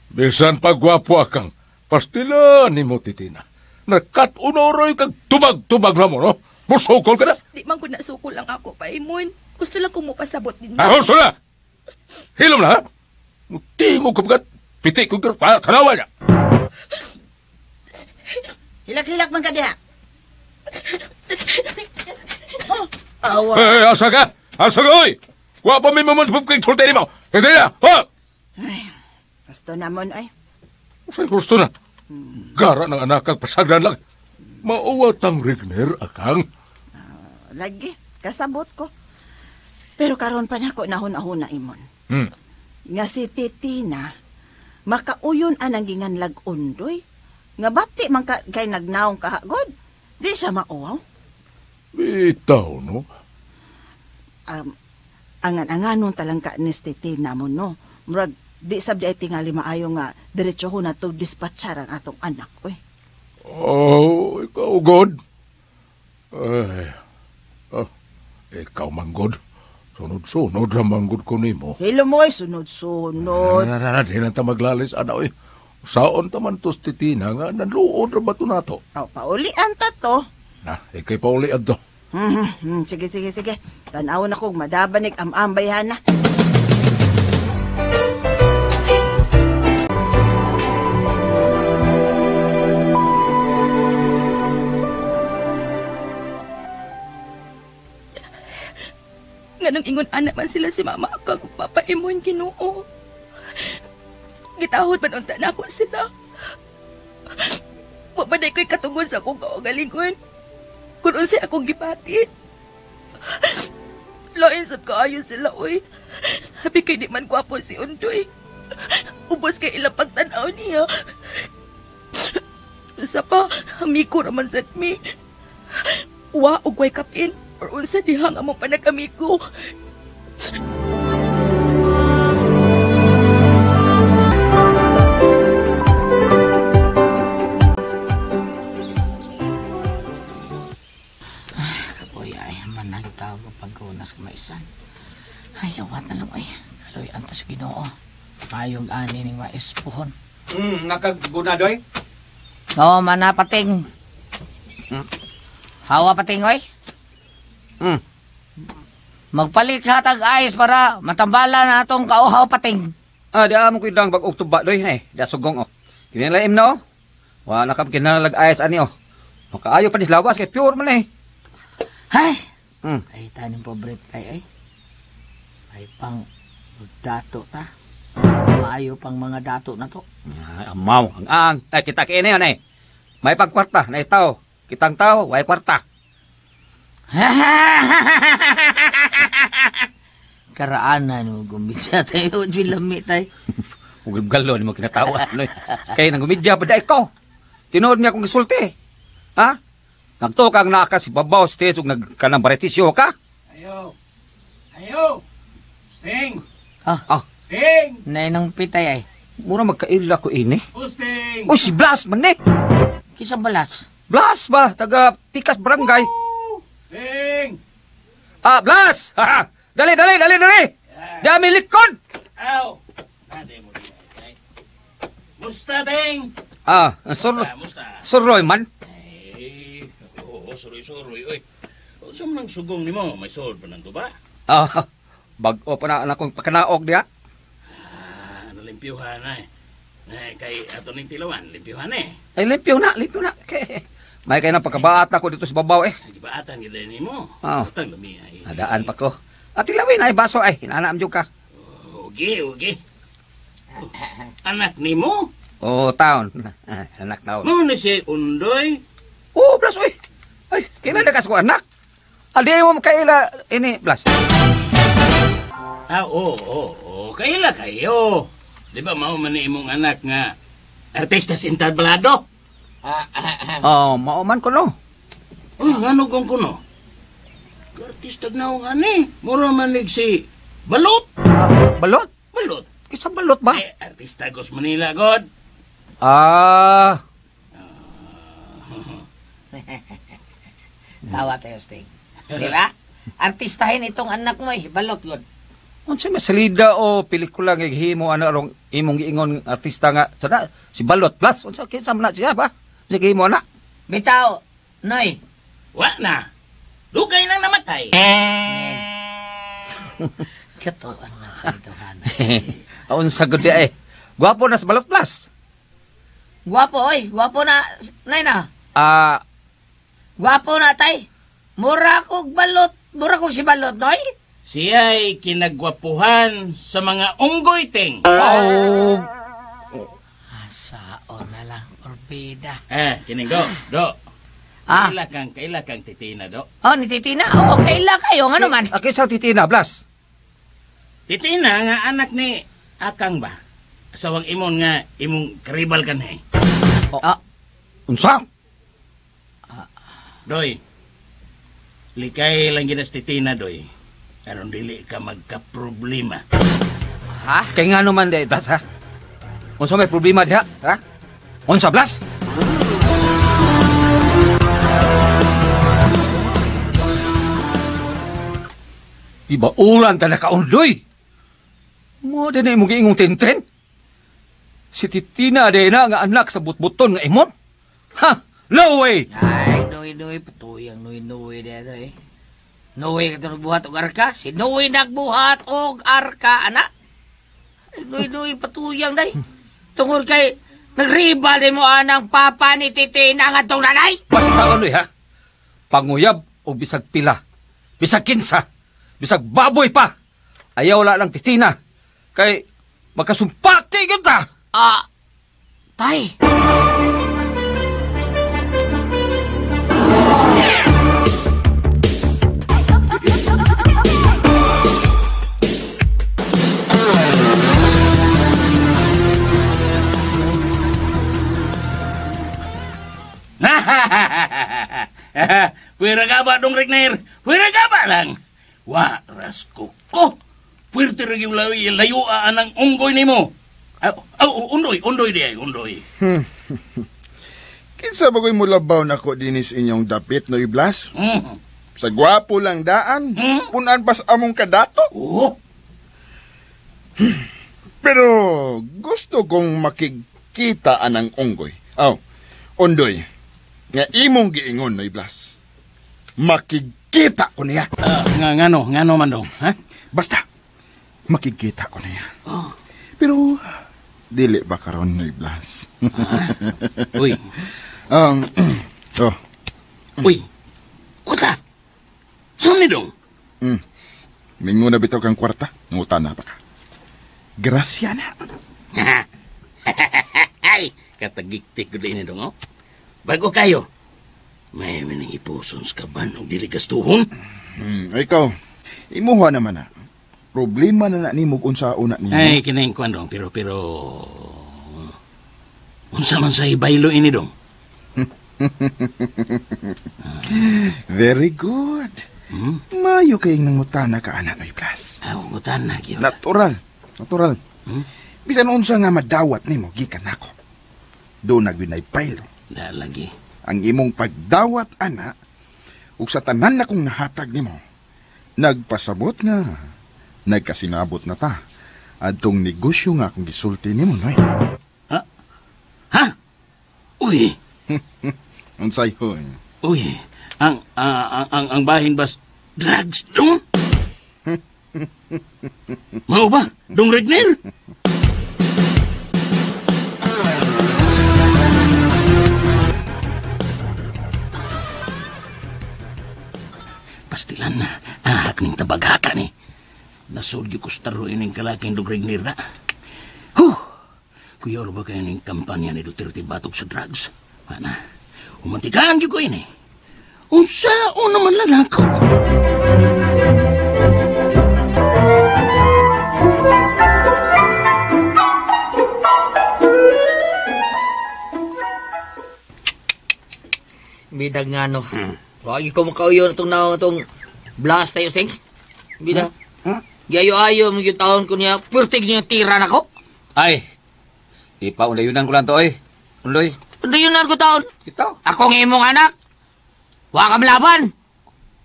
Bisan pagwapo akang, pastila ni mo, Titina. Nakat-unoroy kag tubag-tubag na mo, no? Musukol ka na? Di man ko nasukol lang ako, Paimon. Gusto lang kong mupasabot din. Ah, gusto na! Hilom na, ha? Tingo ka bagat, piti ko ka, kanawa niya. Hilak-hilak man ka diha. Oh, awa. Eh, asa ka? Asa ka, oy? Wa pa may maman sa kay sulti mo. Titina, ha? Ay, gusto na mon, ay. Usay gusto na. Gara ng anak kag pasadlan lang. Mauwat ang Regner, akang. Lagi, kasabot ko. Pero karon pa nako nahuna-huna imon. Nga si Titina, makauyon anang ginganlag undoy. Nga bati man ka, kay nagnaong kahagod. Di siya mauwaw. Bitaw, no? Angan-anganon talangka ni Titina mo, no? Murag, di sab di ay tingali maayo nga diretso ho na to dispatchar ang atong anak, uy. Oh, ikaw, God. Ay, oh, ikaw man, God. Sunod-sunod ramang God ko nimo. Hello mo, sunod-sunod. Na, di lang ta maglalis, ana, uy. Saon ta man tos Titina nga, nanluod ra ba to nato? Oh, paulian ta to. Na, ikay paulian to. Sige, sige, sige. Tan-awon ako, madabanig am-ambay na. Nganong ingon anak man sila si mama akang ug papa Imon, Ginoo. Gitahod man unta nako sila. Wa ba day ko'y katungod sa akong kaugalingon? Kung unsay akong gipati. Lain sad kaayo sila, oy. Habi kay di man gwapo si Undoy. Ubos kay ilang pagtan-aw niya. Usa pa, amigo raman sad mi. Wa og way kapin. Or unsa diha nga mo panag-amigo. Kapoy ay managtawag ang pagkunas kamaisan. Ay, awat na lang ay. Kaloy antas Ginoo. Payong ani ning maespuhon. Nakaguna doy? No, mana pating. Hawa pating oy. Magpalit sa tag ayos para matambala na atong kauhaw pating. Ah, di amo ko idang bag-og tuba doy eh. Da sugong oh. Kini laim na oh. Wala ka kinalag ayas ani oh. Makaayo pa ni lawas kay pure man eh. Hay. Ay tanim pobre tay ay. Ay pang dato ta. Maayo pang mga dato na to. Ay, amaw ang. Ay kita kay ini ay. May pagkwarta na itaw. Kitang tao, way kwarta. Karaanan mo gumidya tayo, lami tay. Ug galo nimo kinatawa noy. Kay nang gumidya pa dai ko. Tinuod niya akong gisulti. Ha? Nagtukang naa ka si babaw stage ug nagkanang baritisyo ka. Ayo. Ayo. Sting. Ah. Sting. Nay nang pitay ay. Mura magkaila ko ini. Sting. Uy, si Blas man ni. Kinsa Blas? Blas ba? Taga Pikas Barangay. Sting. Ah, Blas. Dali, dali, dali, dali. Dami likod. Aw. Nade mo di. Musta, Ding? Ah, suroy man. Eh, oo, suroy-suroy, oy. Unsa man ang sugong nimo? May sold pa nang tuba? Ah, bag-o pa na akong pakanaog diha. Ah, nalimpyuhan na eh. Eh, kay ato ning tilawan, limpyuhan eh. Ay, limpyo na, limpyo na. Kay, may kay nang pagkabaat ako dito sa babaw eh. Gibaatan gid nimo. Oh. Utang lami ay. Nadaan pa ko. At tilawin ay baso ay, hinanaam jud ka. Ugi, ugi. Anak nimo? Oh, taon. Anak taon. Mo ni si Undoy. Oh, Blas oy. Ay, kailan na kas ko anak? Adi mo makaila ini, Blas. Ah, oo, oo, oo. Kaila kayo. Di ba mao man ni imong anak nga artista sa entablado? Oh, mao man ko no. Uy, ngano kung kuno? Artista na akong ani. Mura man nig si Balot. Balot? Balot. Kisa balot ba? Eh, artista gos Manila, God. Ah. Tawa tayo, Sting. Di ba? Artistahin itong anak mo eh. Balot yun. Unsa may salida o pelikula nga gihimo ano arong imong giingon artista nga sada si Balot Plus unsa kinsa man na siya ba? Unsa gihimo ana? Bitaw, Noy. Wa na. Dugay nang namatay. Katuan man sa ituhan. Unsa gud eh. Gwapo na si Balot Plus. Gwapo oy, gwapo na nay na. Ah, gwapo na tay. Mura kog balot, mura kog si Balot, Noy. Siya'y kinagwapuhan sa mga unggoy, Ting. Oh. Asao na lang, orbida. Eh, kining do, do. Ah. Kaila kang titina, do. Oh, ni titina. Oh, kaila kayo ngano man. Akin sa titina, Blas. Titina nga anak ni Akang ba? Asawang imon nga imong karibal kanhi. Oh. Ah. Unsa? Doy. Likay lang ginas titina, doy. Aron dili ka magka-problema. Ha? Kay ngano man day, Blas, ha? Unsa may problema diha, ha? Unsa, Blas? Ibaulan ta na kaundoy. Mo din na imong giingong tenten. Si Titina day na nga anak sa butbuton nga imon. Ha? No way! Ay, Noy, Noy, patuyang Noy, Noy dito eh. Noy ka nagbuhat og arka. Si Noy nagbuhat og arka, anak. Ay, Noy, Noy, patuyang day. Tungod kay nagribal din mo anang papa ni Titina nga tong nanay. Basta ano ha? Panguyab o bisag pila, bisag kinsa, bisag baboy pa. Ayaw la lang Titina. Kay magkasumpati gyud ta. Ah, tay. Pwera ka ba, dong Regner? Pwera ka ba lang? Wa, ras ko. Pwerte rin yung layuan ang unggoy nimo. Undoy, undoy di ay, undoy. Kinsa ba ko'y mulabaw na ko dinis inyong dapit, Noy Blas? Sa gwapo lang daan, punan pas among kadato. Oh. Pero gusto kong makikita anang unggoy. Aw, undoy. Nga imong giingon, Noy Blas. Makikita ko niya. Ngano, ngano man dong, ha? Basta, makikita ko niya. Oh. Pero, Dili ba karon Noy Blas? Uy. Oh. Uy. Kuta. Saan ni dong? Mingo na bitaw kang kwarta, nguta na pa ka. Grasya na. Ay, katagiktik ko din dong, oh. Bago kayo. May minangipuson sa kaban og dili gastuhon. Ikaw, imuha naman na. Problema na na nimo kung unsa una nimo. Ay, kinaing kwan dong, pero unsa man sa ibaylo ini dong? Very good. Mayo kayong nangutana ka, anak, Noy Blas. Ay, ngutana, gyud. Natural. Natural. Bisan unsa nga madawat nimo gikan nako. Do na gyud nay baylo. Da lagi. Ang imong pagdawat, ana, ug sa tanan na kong nahatag nimo, nagpasabot nga, nagkasinabot na ta adtong negosyo nga akong gisulti nimo, Noy. Ha? Ha? Uy. Unsay hoy? Uy, ang bahin bas drugs dong? Mao ba? Dong Regner? Pastilan na, ahak ning tabaghaka ni. Nasod gyud ko sa taro ining kalaking dong Regner na. Huh! Kuya, ba kayo ning kampanya ni Duterte batok sa drugs? Ana, umantikaan gyud ko ini. Unsa o naman lang ako? Bidag nga no. Wag ko makauyo na itong naong itong blast tayo, Sing. Bida. Giayo-ayo mo yung taon ko niya. Perfect niya tira na ko. Ay, ipaunlayunan ko lang to, oy. Unloy. Unlayunan ko taon. Ito. Ako ng imong anak. Wa ka malaban.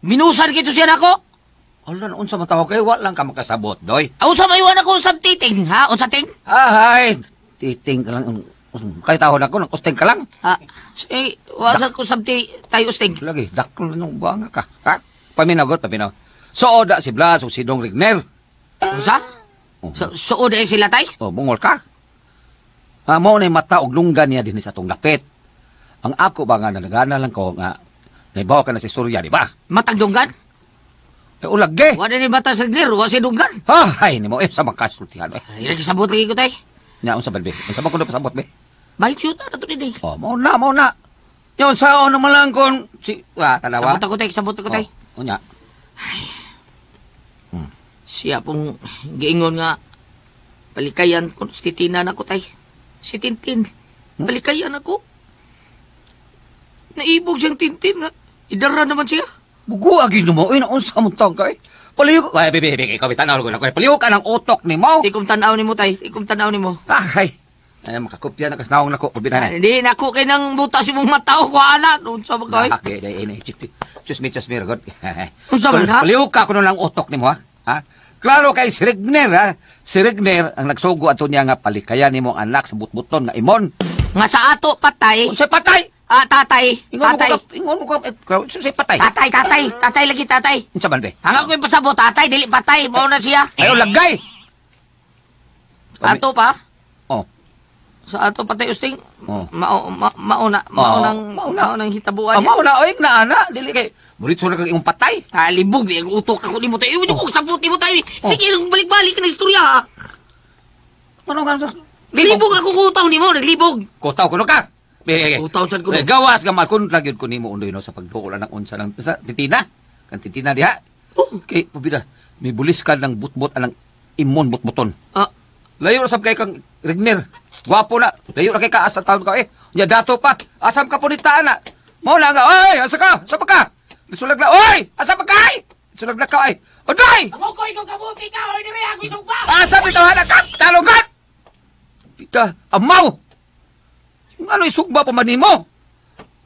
Minusan kito siya nako. Ala, unsa man tawag kayo? Wa lang ka makasabot, doy. Unsa may iwan ako sa titing, ha? Unsa ting? Ahay, titing ka lang. Kay tawon ako, nang usting ka lang. Ha? Eh, wa sa ko sabti tayo usting. Lagi, daklo nung buanga ka. Ha? Paminaw, god, paminaw. Sooda si Blas o si Dong Regner. Unsa? Sooda sila tay? Oh, bungol ka. Ha, mao na mata og lungga niya dinhi sa atong lapit. Ang ako ba nga nanagana lang ko nga naibaw ka na sa istorya, di ba? Matagdunggan? Eh, ulag eh. Wala ni mata sa Regner, wa si dunggan. Ha, hay nimo eh sa makasultihan eh. Ay, nakisabot lagi ko tay. Nya unsa ba be? Unsa ba kuno pasabot be? Balik syuta na to din eh. Oh, mao na, mao na. Yon sao naman lang kon si tanawa. Sabot ako tay, sabot ako tay. Oh, unya. Ay. Siya pong giingon nga palikayan ko si Titina na ko tay. Si Tintin. Palikayan ako. Naibog siyang Tintin nga. Idara naman siya. Bugo agi mo eh, unsa mo taon ka eh. Paliw, ay bebe bebe ikaw bitanaw ko na ko. Paliw ka ng utok nimo. Ikom tan-aw nimo tay, ikom tan-aw nimo. Ay. Ay makakopya na kasnaong nako kubinahan. Hindi nako kay nang butas imong mata ko ana. Unsa ba kay? Okay, dai ini. Just me, god. Unsa man ha? Paliw ka kuno lang utok nimo ha. Ha? Klaro kay si Regner ha. Si Regner ang nagsugo ato niya nga palikayan nimo ang anak sa butbuton nga imon. Nga sa ato patay. Unsa patay? Ah, tatay. Ingon tatay. mo ka, ingon mo ka, unsay patay? Tatay, tatay, tatay lagi tatay. Unsa man be? Hanggang ko yung pasabot, tatay, dili patay, mao na siya. Ayo lagay. Ato pa? Oh. Sa ato patay usting. Oh. Mao mauna, maunang hitabuan. Ah, mauna oy na ana, dili kay buritso na kag imong patay. Ah, libog ang utok ako nimo tayo. Iwan ko sabot nimo tayo. Sige, balik-balik na istorya. Ano ka? Libog ako kutaw nimo, naglibog. Kutaw kuno ka. Kutaw sad kuno. Gawas ka mal kun lagi ko nimo undoy no sa pagduol ng unsa ng sa Titina. Kan Titina diha. Oh. Kay pabida, may bulis ka ng butbot anang imon butbuton. Ah. Layo ra sab kay kang Regner. Gwapo na. Layo ra kay ka asa taon ka eh. Nya dato pa. Asam ka punita ana. Mao na nga, oy, asa ka? Asa pa ka? Lisulag na, oy, asa pa ka? Lisulag na ka ay. Oday! Amo ko ikaw kabuti ka, oy diri ako isugba. Asa bitaw na ka? Talungan. Pita, amaw. Ngano isugba pa man nimo?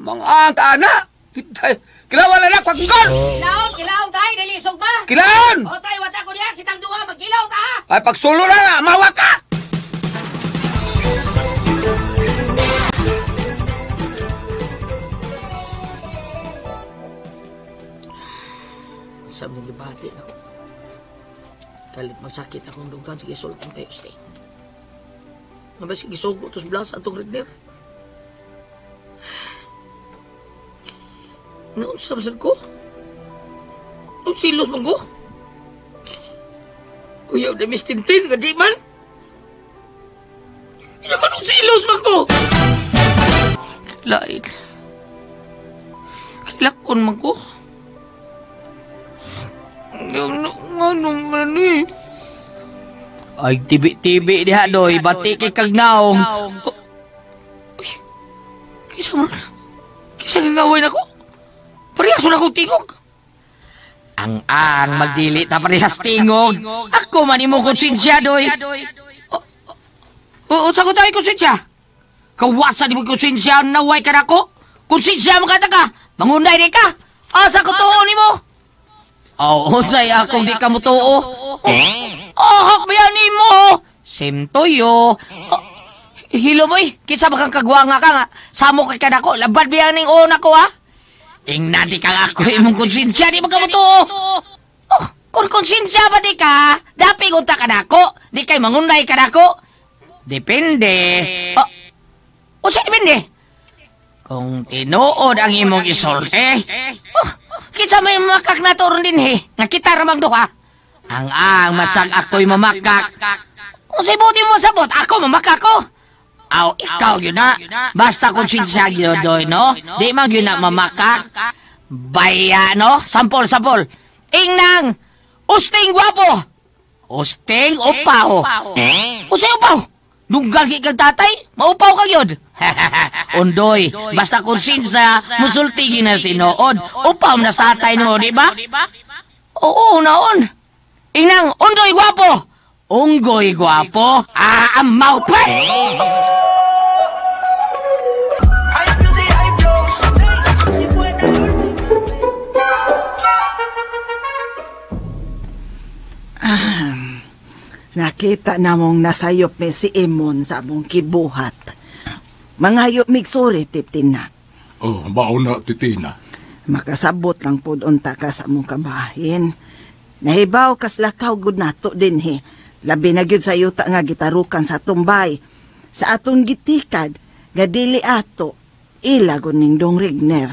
Mga ang kaana. Pita, kilawan na na kwagnggon. Kilaon, kilaon tay, dili isugba. Kilaon! O tay, wata ko diha kitang duha magkilaw ta. Ay pagsulo na na, amawa ka. Sabi ng gibati ako. Kalit magsakit akong dugan, sige sultan tayo, stay. Nga ba sige sugo tos blas atong Regner? Naunsa man sad ko? Nung silos man ko? Uyaw na Miss Tintin, nga di man. Hindi man nung silos man ko. Lain. Kilakon man ko. Ano man eh. Ay, tibi-tibi diha doy. Bati kay kagnaong. Uy, kisa mo. Kisa gangawin ako. Parehas mo na akong tingog. Ang magdili ta parehas tingog. Ako man imong konsensya doy. O sa ko tayo konsensya? Kawasa di mo konsensya naway ka nako. Konsensya mo ka ta ka. Mangunday di ka. Asa ko tuo nimo? Oh, unsay akong di ka mo tuo? Oh, hakbayan nimo. Simtoyo. Hilo mo eh. Kinsa ba kang kagwanga ka nga? Samo kay kanako. Labad biyan ning una ko ha. Ingnan di kang ako imong konsensya, di magkamutuo. Oh, kung konsensya ba di ka, dapi unta ka nako, di kay mangunday ka nako. Depende. Oh, usa depende. Kung tinuod ang imong isulti, oh, kinsa may mamakak na to ron dinhi, nga kita ramang duha. Ang matsag ako'y mamakak. Kung sa ibuti mo sabot, ako mamakak ko. Aw, ikaw yun na. Basta konsensya yun doy, no? Di man yun na mamakak. Baya, no? Sampol, sampol. Ingnang, usting gwapo. Usting upaw. Usay upaw. Nunggal kang tatay, maupaw ka yun. Undoy, basta konsensya, musulti yun na tinuod. Upaw na sa tatay mo, di ba? Oo, naon. Ingnang, undoy gwapo. Unggoy gwapo. Ah, amaw pa! Nakita namong nasayop mi si Emon sa among kibuhat. Mangayop migsuri, Titina. Oh, mauna, Titina. Makasabot lang pod unta ka sa among kabahin. Nahibaw kas lakaw gud nato dinhi. Labi na gyud sa yuta nga gitarukan sa tumbay. Sa atong gitikad, nga dili ato, ila gud ning Dong Regner.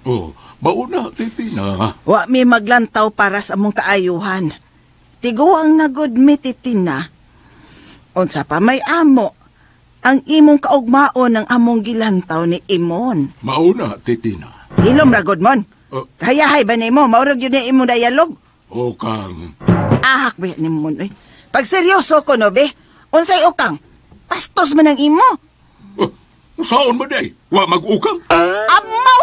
Oh, mauna, Titina. Wa mi maglantaw para sa among kaayuhan. Tiguang na gud mi, Titina. Unsa pa may amo, ang imong kaugmaon ang among gilantaw ni Imon. Mauna, Titina. Hilom ra gud mon. Hayahay ba nimo? Maurog yun na imong dialog. O kang. Ahak ba ni mon oy? Pag seryoso ko no be, unsay ukang? Pastos man ang imo. Saon ba day? Wa mag-ukang? Amaw!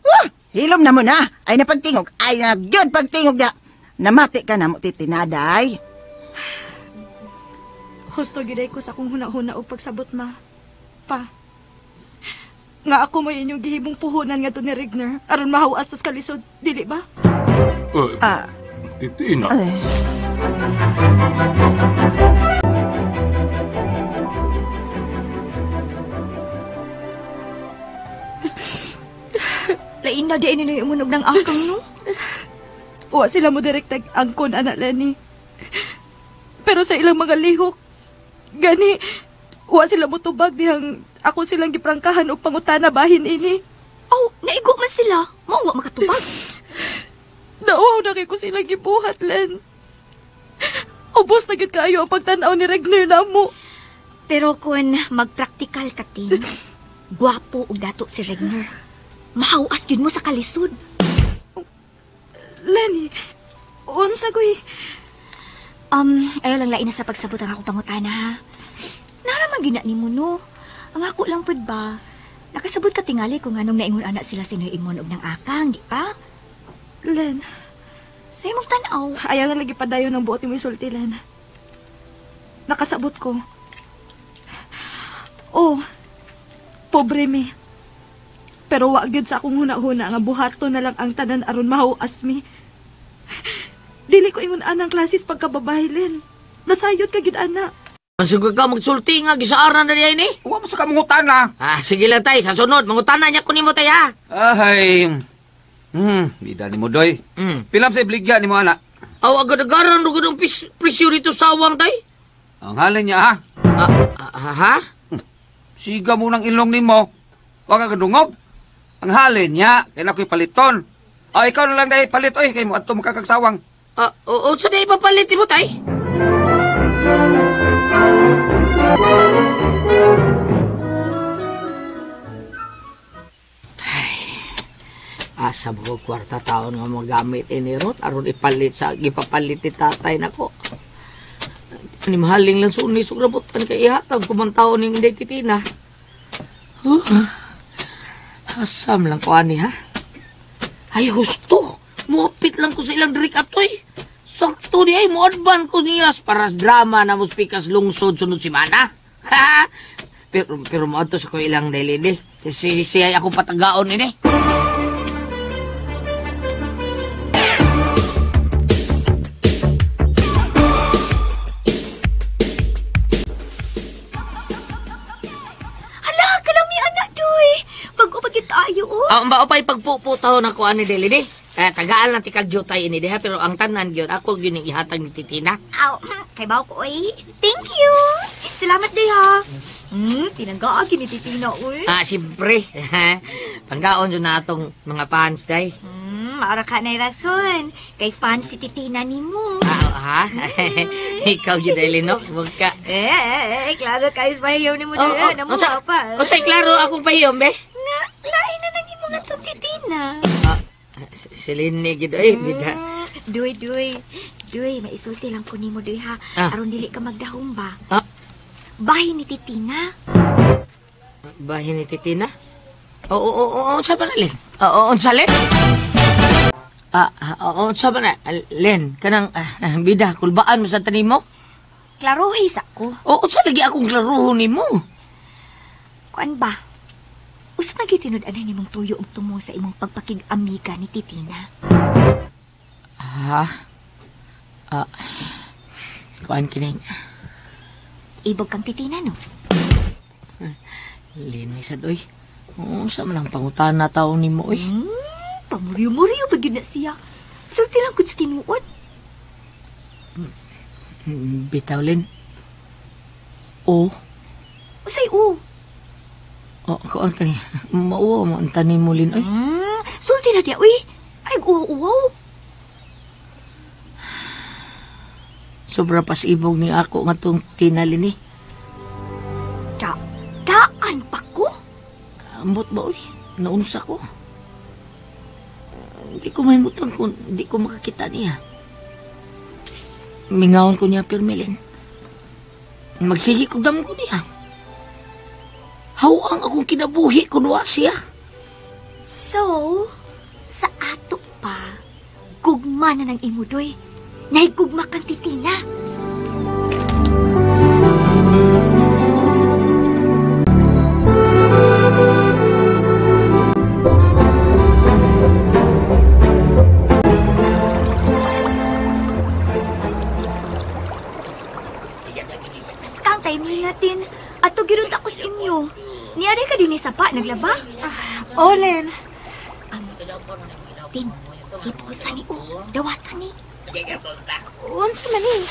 Wah! Hilom na mo na. Ay na pagtingog. Ay na gyud pagtingog na. Namati ka na mo, Titinaday. Husto gyud ko sa akong huna-huna og pagsabot ma. Pa. Nga ako may inyong gihimong puhunan ngadto ni Regner aron mahawas tas kalisod, dili ba? Titina. Lain na di ini umunog ng akang no. Wa sila mo direktag angkon anak Lenny. Pero sa ilang mga lihok, gani wa sila mo tubag dihang ako silang giprangkahan og pangutana bahin ini. Oh, naigo man sila. Mao wa makatubag. Nauwaw na kay ko silang gibuhat, Len. Ubos na gyud kaayo ang pagtan-aw ni Regner namo. Pero kun magpraktikal ka, Tin, gwapo og dato si Regner. Mahawas gyud mo sa kalisod. Lenny, unsa koy? Ayaw lang lain na sa pagsabot ang akong pangutana, ha? Naraman gina nimo no. Ang ako lang pud ba? Nakasabot ka tingali kung anong naingon anak sila si Noy Imon og nang akang, di ba? Len, sa imong tan-aw. Ayaw na lagi padayon ng buot nimo isulti, Len. Nakasabot ko. Oh, pobre mi. Pero wa gyud sa akong huna-huna nga buhaton na lang ang tanan aron mahawas mi. Dili ko ingon anang klasis pagkababae, Len. Nasayod ka gyud ana. Sige ka magsulti nga gisaaran na diay ni. Wa mo sa ka mangutana. Ah, sige lang tay, sa sunod mangutana niya ko nimo tay ha. Ay. Bida nimo doy. Pilam sa ibligya nimo ana. Aw agad-agaran rugod ang presyo dito sa awang tay. Ang halin niya ha. Ha? Siga mo ng ilong nimo. Wa ka kadungog. Ang halin niya, kay na ko'y paliton. Ah, ikaw na lang dahil palit, oy, kay mo adto makakagsawang. Oo, sa di ipapalit mo, tay? Ay, asa mo ko kwarta taon nga magamit ini ron aron ipalit sa ipapalit ni tatay nako. Ni mahaling lang sunis ug rambutan kay ihatag kumantaon ning Inday Titina. Asam lang ko ani ha. Ay husto, muapit lang ko sa ilang diri katoy. Sakto di ay mo-advance ko niya para sa drama na mo spikas lungsod sunod semana. Pero moadto sa ko ilang daily di. Kasi siya ako patagaon ini. Hala, kalami anak doy. Pag-upagit tayo oh. Ang ba pa'y pagpuputaw na ko ani dili di. Tagaan lang tikag jutay ini diha pero ang tanan gyud ako gyud ning ihatag ni Titina. Aw, kay bawo ko oy. Thank you. Salamat day ha. Tinanggaagi ni Titina oy. Ah, siyempre. Panggaon jud na atong mga fans day. Maura ka na rason. Kay fans si Titina nimo. Ah, ha? Ikaw gyud dili no. Wag ka. Klaro kayo pahiyaw nimo oh, namuha pa. Unsay klaro akong pahiyom be? Nga, lain na nang imo nga tong Titina. Silini gid oy, bida. Duy, maisulti lang ko nimo duy ha. Aron dili ka magdahom ba? Bahin ni Titina. Bahin ni Titina? Oo, unsa ba na, Len? Oo, unsa, Len? Oo, unsa ba na, Len? Kanang bida, kulbaan mo sa tanim mo? Klarohi sa ko. Oo, unsa lagi akong klaroho nimo? Kuan ba? Usa pa gyud tinud-anan nimong tuyo og tumo sa imong pagpakig-amiga ni Titina. Ha? Kuan kining. Ibog kang Titina, no? Linis sad oy. Unsa man ang pangutana taon nimo oy? Pamuryo-muryo ba gyud na siya? Sulti lang gud sa tinuod. Bitaw, Len. O. Usay o? O, kuan kani. Mauwaw mo ang tanim mo, Lin, oy. Sulti na diya, oy. Ay, uwaw-uwaw. Sobra pas ibog ni ako nga tong tinalin, eh. Daan pa ko? Ambot ba, oy? Naunsa ko. Hindi ko mahimutang kung hindi ko makakita niya. Mingawon ko niya, Pirmilin. Magsige ko dam ko niya. Hawang akong kinabuhi kunwa siya. So, sa ato pa, gugma na ng imudoy. Nahigugma kang Titina. Kang timingatin. Ato girunta ko sa inyo. Niyari ka din sa pa, naglaba? Olen. Tin, hipusa ni o, dawatan ni. Unsa man ni?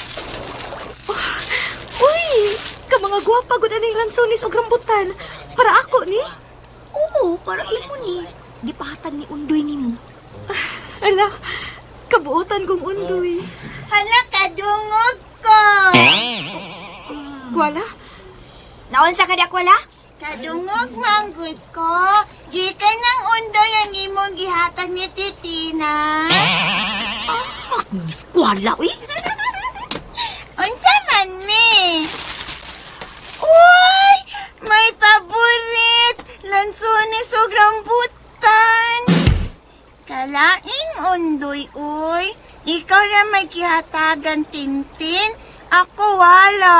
Uy, ka mga gwapa gud aning lansones og rambutan. Para ako ni? Oo, para imo ni. Gipahatag ni Undoy nimo. Ala, kabuotan kong Undoy. Hala, kadungog ko. Kuala? Naunsa ka di Kuala? Kadungog manggod ko. Gikan ng Undoy ang imong gihatag ni Titina. Ah, Miss Kuala, uy. Unsa man ni? Uy, may paborit. Lansones og rambutan. Kalaing Undoy, uy. Ikaw ra may gihatagan, Tintin. Ako wala.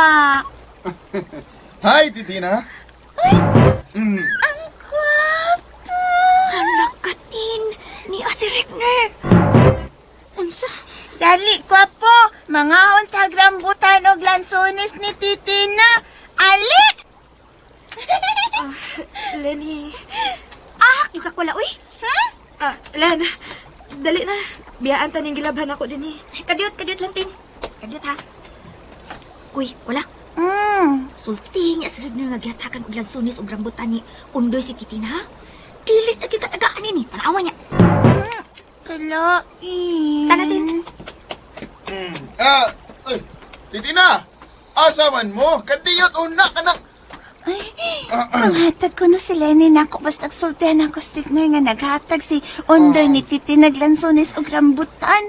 Hi, Titina. Uy, ang gwapo. Hala ka, Tin. Ni si Regner. Unsa? Dali, gwapo. Mga untag rambutan og lansones ni Titina. Ali! Lenny. Yung kakwala, uy. Huh? Len, dali na. Biyaan taning gilabhan ako din eh. Kadiyot, kadiyot lang, Tin. Kadiyot, ha? Uy, wala. Sulti niya sa Regner nga gihatakan og lansones og rambutan ni Undoy si Titina, ha? Dili ta gyud katagaan ini, tanawa niya. Kalain. Tanatin. Ay, Titina! Asa man mo? Kadiyot una ka nang... Ay, manghatag ko no si Lenny nako basta sultihan ako sa Rigner nga naghatag si Undoy ni Titi naglansones og rambutan.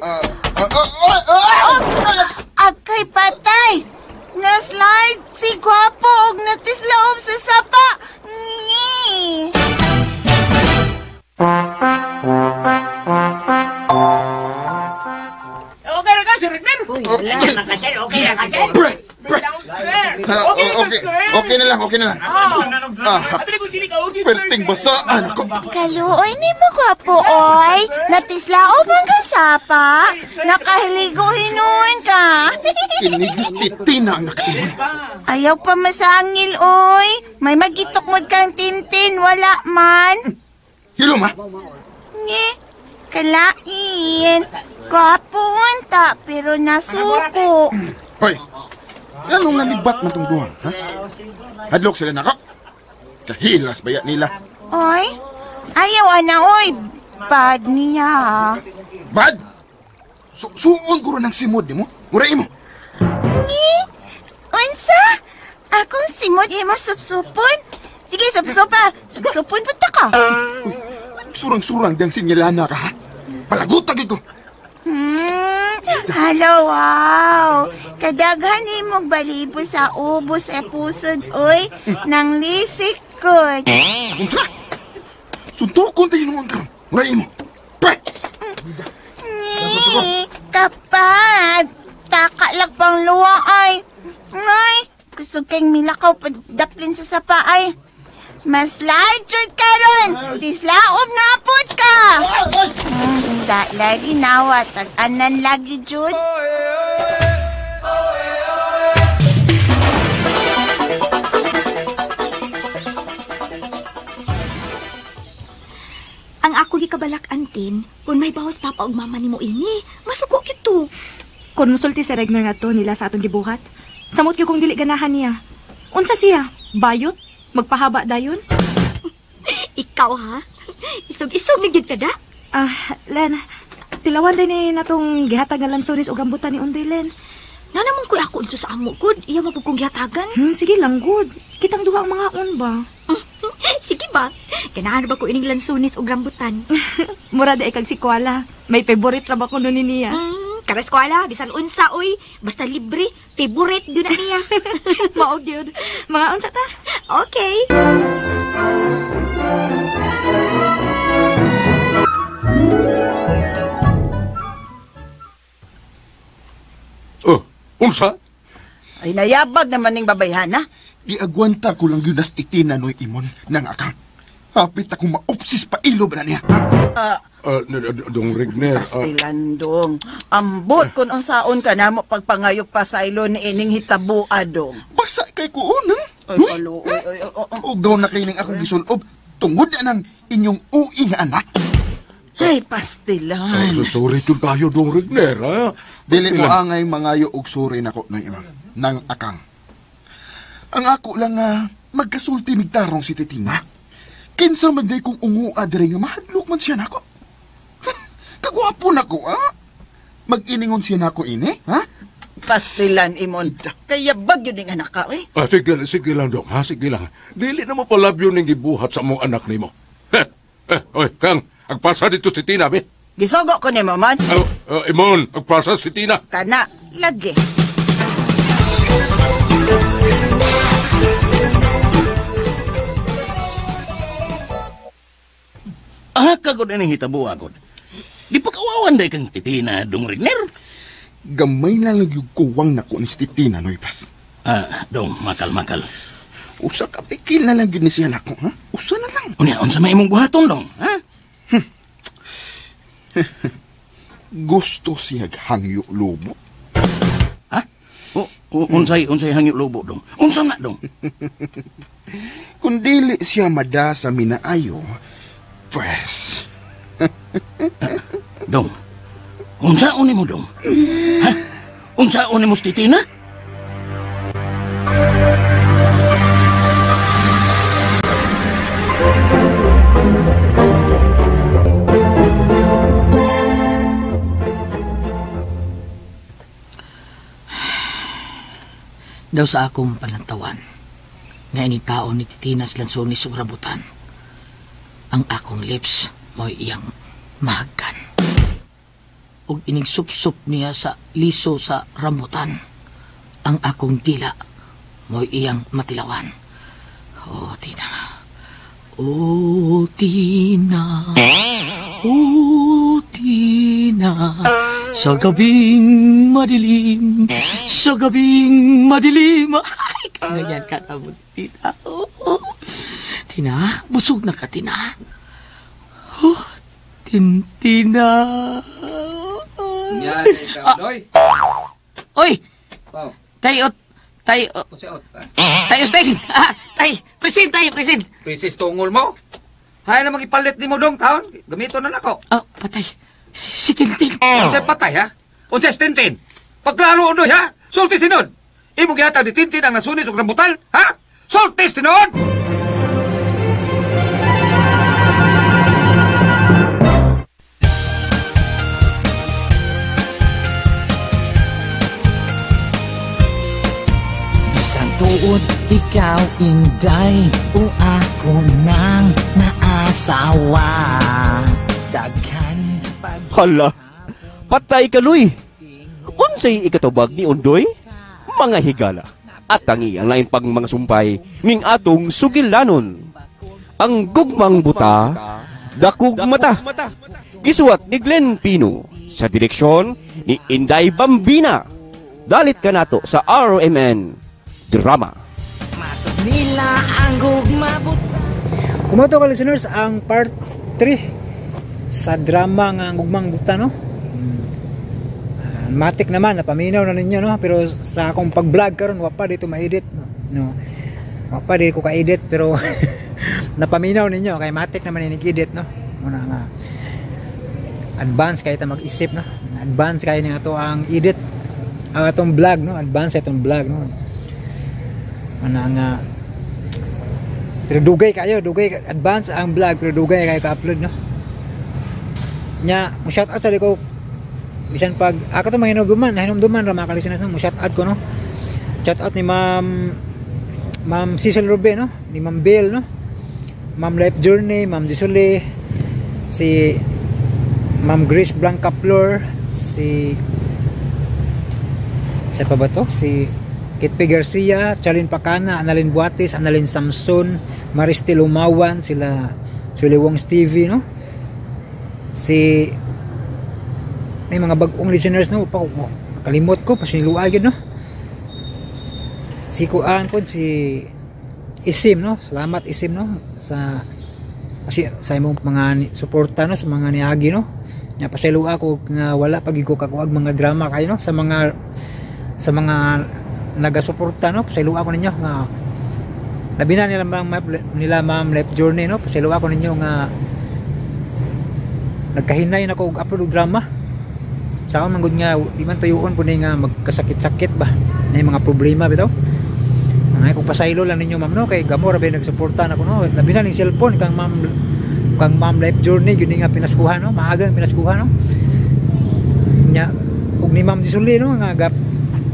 Agkay patay! Naslide si Gwapo og natislaob sa sapa. Ngi! Okay na ka, Sir Rigner. Okay na ka, sir. Okay na ka, sir. Pre! Pre! Okay, okay na lang, okay na lang. Perting basaan ako. Kaluoy ni mo, Gwapo, oy. Natislaob ang kasapa. Nakahiligo hinuon ka. Kinigis Titina ang nakaingon. Ayaw pa masangil, oy. May magitok mod kang tintin, wala man. Hilom, ha? Nge, kalain. Gwapo unta, pero nasuko. Hoy, anong nalibat man tong duha, ha? Hadlok sila nako. Kahilas baya nila. Oy, ayaw ana, oy. Bad niya. Bad? Suon ko rin ang simod ni mo. Mura imo. Ngi, unsa? Akong simod imo supsupon? Sige, supsupa. Supsupon punta ka. Uy, surang-surang diyang sinyalana ka, ha? Palagutag ito. Hello, wow. Kadaghan imong balibo sa ubos e pusod, oy. Nang lisik ko. Unsa? Suntukon tayo noon karon. Mura imo. Pre! Ni, kapag taka pang luwa ay. Ngay, kusog kang milakaw pagdaplin sa sapa ay. Mas jud karon, tislaob na pud ka. Da lagi nawa, tag-anan lagi jud. Ang ako gikabalak antin, kung may bawas papa og mama nimo ini, masuko kito. Kung musulti si Regner nga to nila sa atong gibuhat, samot gyud kung dili ganahan niya. Unsa siya? Bayot? Magpahaba dayon? Ikaw ha? Isog-isog na gyud ka da? Len, tilawan din ni natong gihatag nga lansones og rambutan ni Undoy, Len. Nanamon ko'y ako dito sa amo, good. Iya mo kong gihatagan. Sige lang, good. Kitang duha ang mga on ba? Sige ba? Ganahan ba ko ining lansones og rambutan? Mura di kag si Koala. May favorite ra ba kuno ni niya? Karas Koala, bisan unsa oy, basta libre, favorite gyud na niya. Mao gyud. Mga unsa ta? Okay. Oh, unsa? Ay, nayabag naman ning babayhana. Giagwanta ko lang yun as Titina noy imon nang akang. Hapit akong maopsis pa ilob na niya. Dong Regner. Pastilandong. Ambot kung unsaon ka na mo pagpangayok pa sa ilo ni ining hitabua, dong. Basa kay kuon, ha? Ay, kaluoy. Ay, Ugaw na kayo ng akong gisulob tungod na ng inyong ui nga anak. Ay, pastilan. Ay, so sorry jud kayo, Dong Regner, ha? Dili mo angay mangayo og sorry nako noy imang nang akang. Ang ako lang magkasulti migtarong si Titina. Kinsa man day kong ungua diri nga mahadlok man siya nako. Kagwapo nako, ha? Mag-iningon siya nako ini, ha? Pastilan, imon. Kaya bagyo ning anak ka, eh. Sige lang, Dong, ha? Sige lang. Dili na mo palabyo ning gibuhat sa mong anak nimo. Oy, Kang, agpasa dito si Tina, be. Gisugo ko nimo man. Imon, agpasa si Tina. Kana, lagi. Kagod ining hitabo agod. Di pa kawawan day kang Titina, Dong Regner. Gamay na lang yung kuwang nako ni Titina, Noy Blas. Dong, makal-makal. Usa ka pikil na lang yun ni siya nako, ha? Usa na lang. Unya, unsa may imong buhaton, Dong, ha? Gusto siya hangyo lobo. Ha? Unsay hangyo lobo, Dong? Unsa na, Dong? Kung dili siya mada sa minaayo, pues... Dong, unsaon nimo, Dong? Ha? Unsaon nimo si Titina? Daw sa akong panantawan, nga inigkaon ni Titinas lansonis ug rambutan, ang akong lips mo'y iyang mahagkan. Ug inig-sup-sup niya sa liso sa rambutan, ang akong dila mo'y iyang matilawan. Oh, Tina. Oh, Tina. Oh, Tina. Sa gabing madilim, sa gabing madilim. Ay, ganyan ka na mo, Tina. Oh, oh. Tina, busog na ka, Tina. Oh, Tintina. Yan, ikaw, Doy. Oy! Oh. Tay, tay, tay, Usting! Ah, tay, present, tay, present. Princess tungol mo. Hay na magipalit ni mo dong taon. Gamito na nako. Ah, patay. Si Tintin. Unsa patay ha? Unsa si Tintin? Pagklaro unoy ha? Sulti tinuod. Imo gihatag ni Tintin ang nasunis og rambutan, ha? Sultis tinuod. Bisan tuod ikaw inday o ako nang naasawa. Daghan pag Hala, patay ka, Luy. Unsay ikatubag ni Undoy? Mga higala at tangi ang lain pang mga sumpay ning atong sugilanon. Ang gugmang buta, dakug mata. Gisuwat ni Glenn Pino sa direksyon ni Inday Bambina. Dalit ka nato sa RMN Drama. nila ang gugma buta. Kumoto ka listeners ang part 3 sa drama nga ang gugmang buta, no? Matik naman napaminaw na ninyo, no? Pero sa akong pag-vlog karon wa pa dito ma-edit, no? Wa pa dito ko ka-edit pero napaminaw ninyo kay matik naman ini-edit, no? Muna nga advance kay ta mag-isip, no? Advance kay ni ato ang edit ang atong vlog, no? Advance atong vlog, no? Muna nga pero dugay kayo, dugay advance ang vlog pero dugay kayo ka-upload, no? Nya, mo shout out sa ko bisan pag ako to mga hinumduman ra mga ka-listeners, no? Mo shout out ko, no? Shout out ni Ma'am Cecil Rube, no? Ni Ma'am Bell, no? Ma'am Life Journey, Ma'am Gisole, si Ma'am Grace Blanca Flor, si sa pa ba to? Si Kitpe Garcia, Charlene Pacana, Annalyn Buates, Annalyn Samson, Maristel Lumawan, sila Suli Wong Stevie, no? Si may mga bagong listeners, no? Pa, oh, kalimot ko, pasinilua yun, no? Si Kuan po, si Isim, no? Salamat Isim, no? Sa kasi sa imong mga suporta, no? Sa mga niagi, no? Nya pasilua ko nga wala pag ko kakuag mga drama kayo, no? Sa mga nagasuporta, no? Pasilua ko ninyo nga labi na nila Ma'am Life Journey, no? Pasilua ko ninyo nga nagkahinay na ko og upload og drama. Sa akon man gud nga di man tuyuon po ni nga magkasakit-sakit ba na mga problema bitaw. Ay kung pasaylo lang ninyo ma'am, no? Kay gamo ra ba nagsuporta nako, no? Labi na ning cellphone kang Ma'am Life Journey gyud nga pinaskuhan, no? Maaga pinaskuhan, no? Nya og ni Ma'am Gisuli, no? Nga gap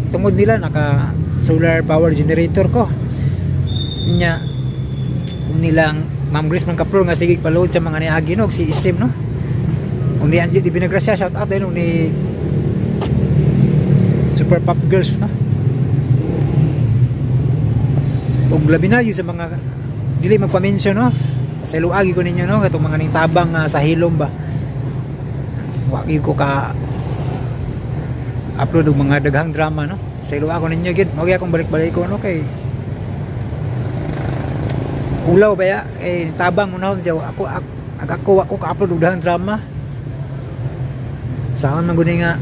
tungod nila naka solar power generator ko. Nya nilang Ma'am Grace Mangkaplor nga sige pa-load sa mga niagi, no? Si Isim, no? Ug ni Angie Di Binagracia, shout out din og ni Super Pop Girls, no? Ug labi na sa mga dili magpa-mention, no? Sa luagi ko ninyo, no? Katong mga ning tabang sa hilom ba. Wa gyud ko ka upload og mga daghang drama, no? Sa luagi ko ninyo gyud. Mao gyud akong balik-balik ko, no? Kay ulaw ba ya? Eh tabang unahon jaw ako ako ka upload og daghang drama. Sa man gud nga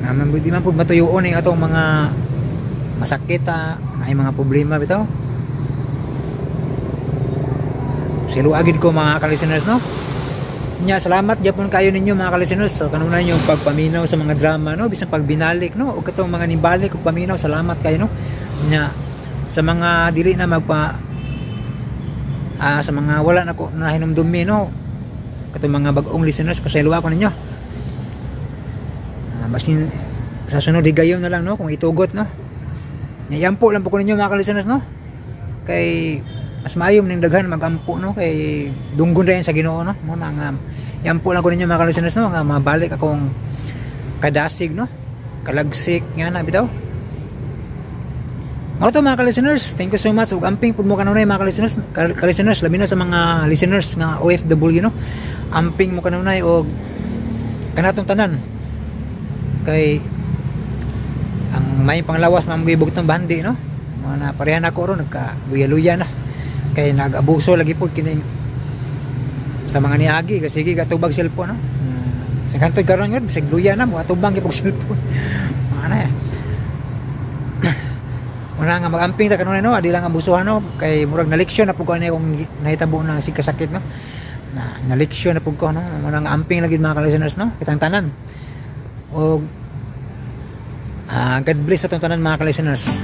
naman di man pud matuyuon ning atong mga masakita, naay mga problema bitaw. Siluagid ko mga ka-listeners, no? Nya salamat gyapon kayo ninyo mga ka-listeners sa kanunay yung pagpaminaw sa mga drama, no? Bisan pagbinalik, no? O katong mga nibalik og paminaw, salamat kayo, no? Nya sa mga dili na magpa Sa mga wala na ko nahinumdumi, no, katong mga bag-ong listeners, pasayloa ko ninyo. Basin sa sunod higayon na lang, no, kung itugot, no. Yampo lang po ko ninyo, mga ka-listeners, no, kay mas maayo ning daghan magampo, no, kay dunggon dayon sa Ginoo, no. Mo na nga yampo lang ko ninyo, mga ka-listeners, no, nga mabalik akong kadasig, no, kalagsik nga na bitaw. Mao to, mga ka-listeners, thank you so much. Ug amping pud mo kanunay, mga ka-listeners, ka-listeners, labi na sa mga listeners nga OFW, no. Amping mo kanunay og kanatong tanan. Kay ang may panglawas man mo bugtong bandi, no. Mga na parehan ako ron nagka luya-luya na. Kay nag-abuso lagi pud kining sa mga niagi kasi sige gatubag cellphone, no. Sa kantod karon yun, bisag luya na mo atubang gyud cellphone. Mga na eh. Una nga magamping ta kanunay, no, adi lang ang busuhan, no, kay murag na leksyon na pud ko ani kung nahitabo na si kasakit, no. Na na leksyon na pud ko, no. Muna nga amping lagi, mga ka-listeners, no, kitang tanan. Og God bless sa atong tanan, mga ka-listeners.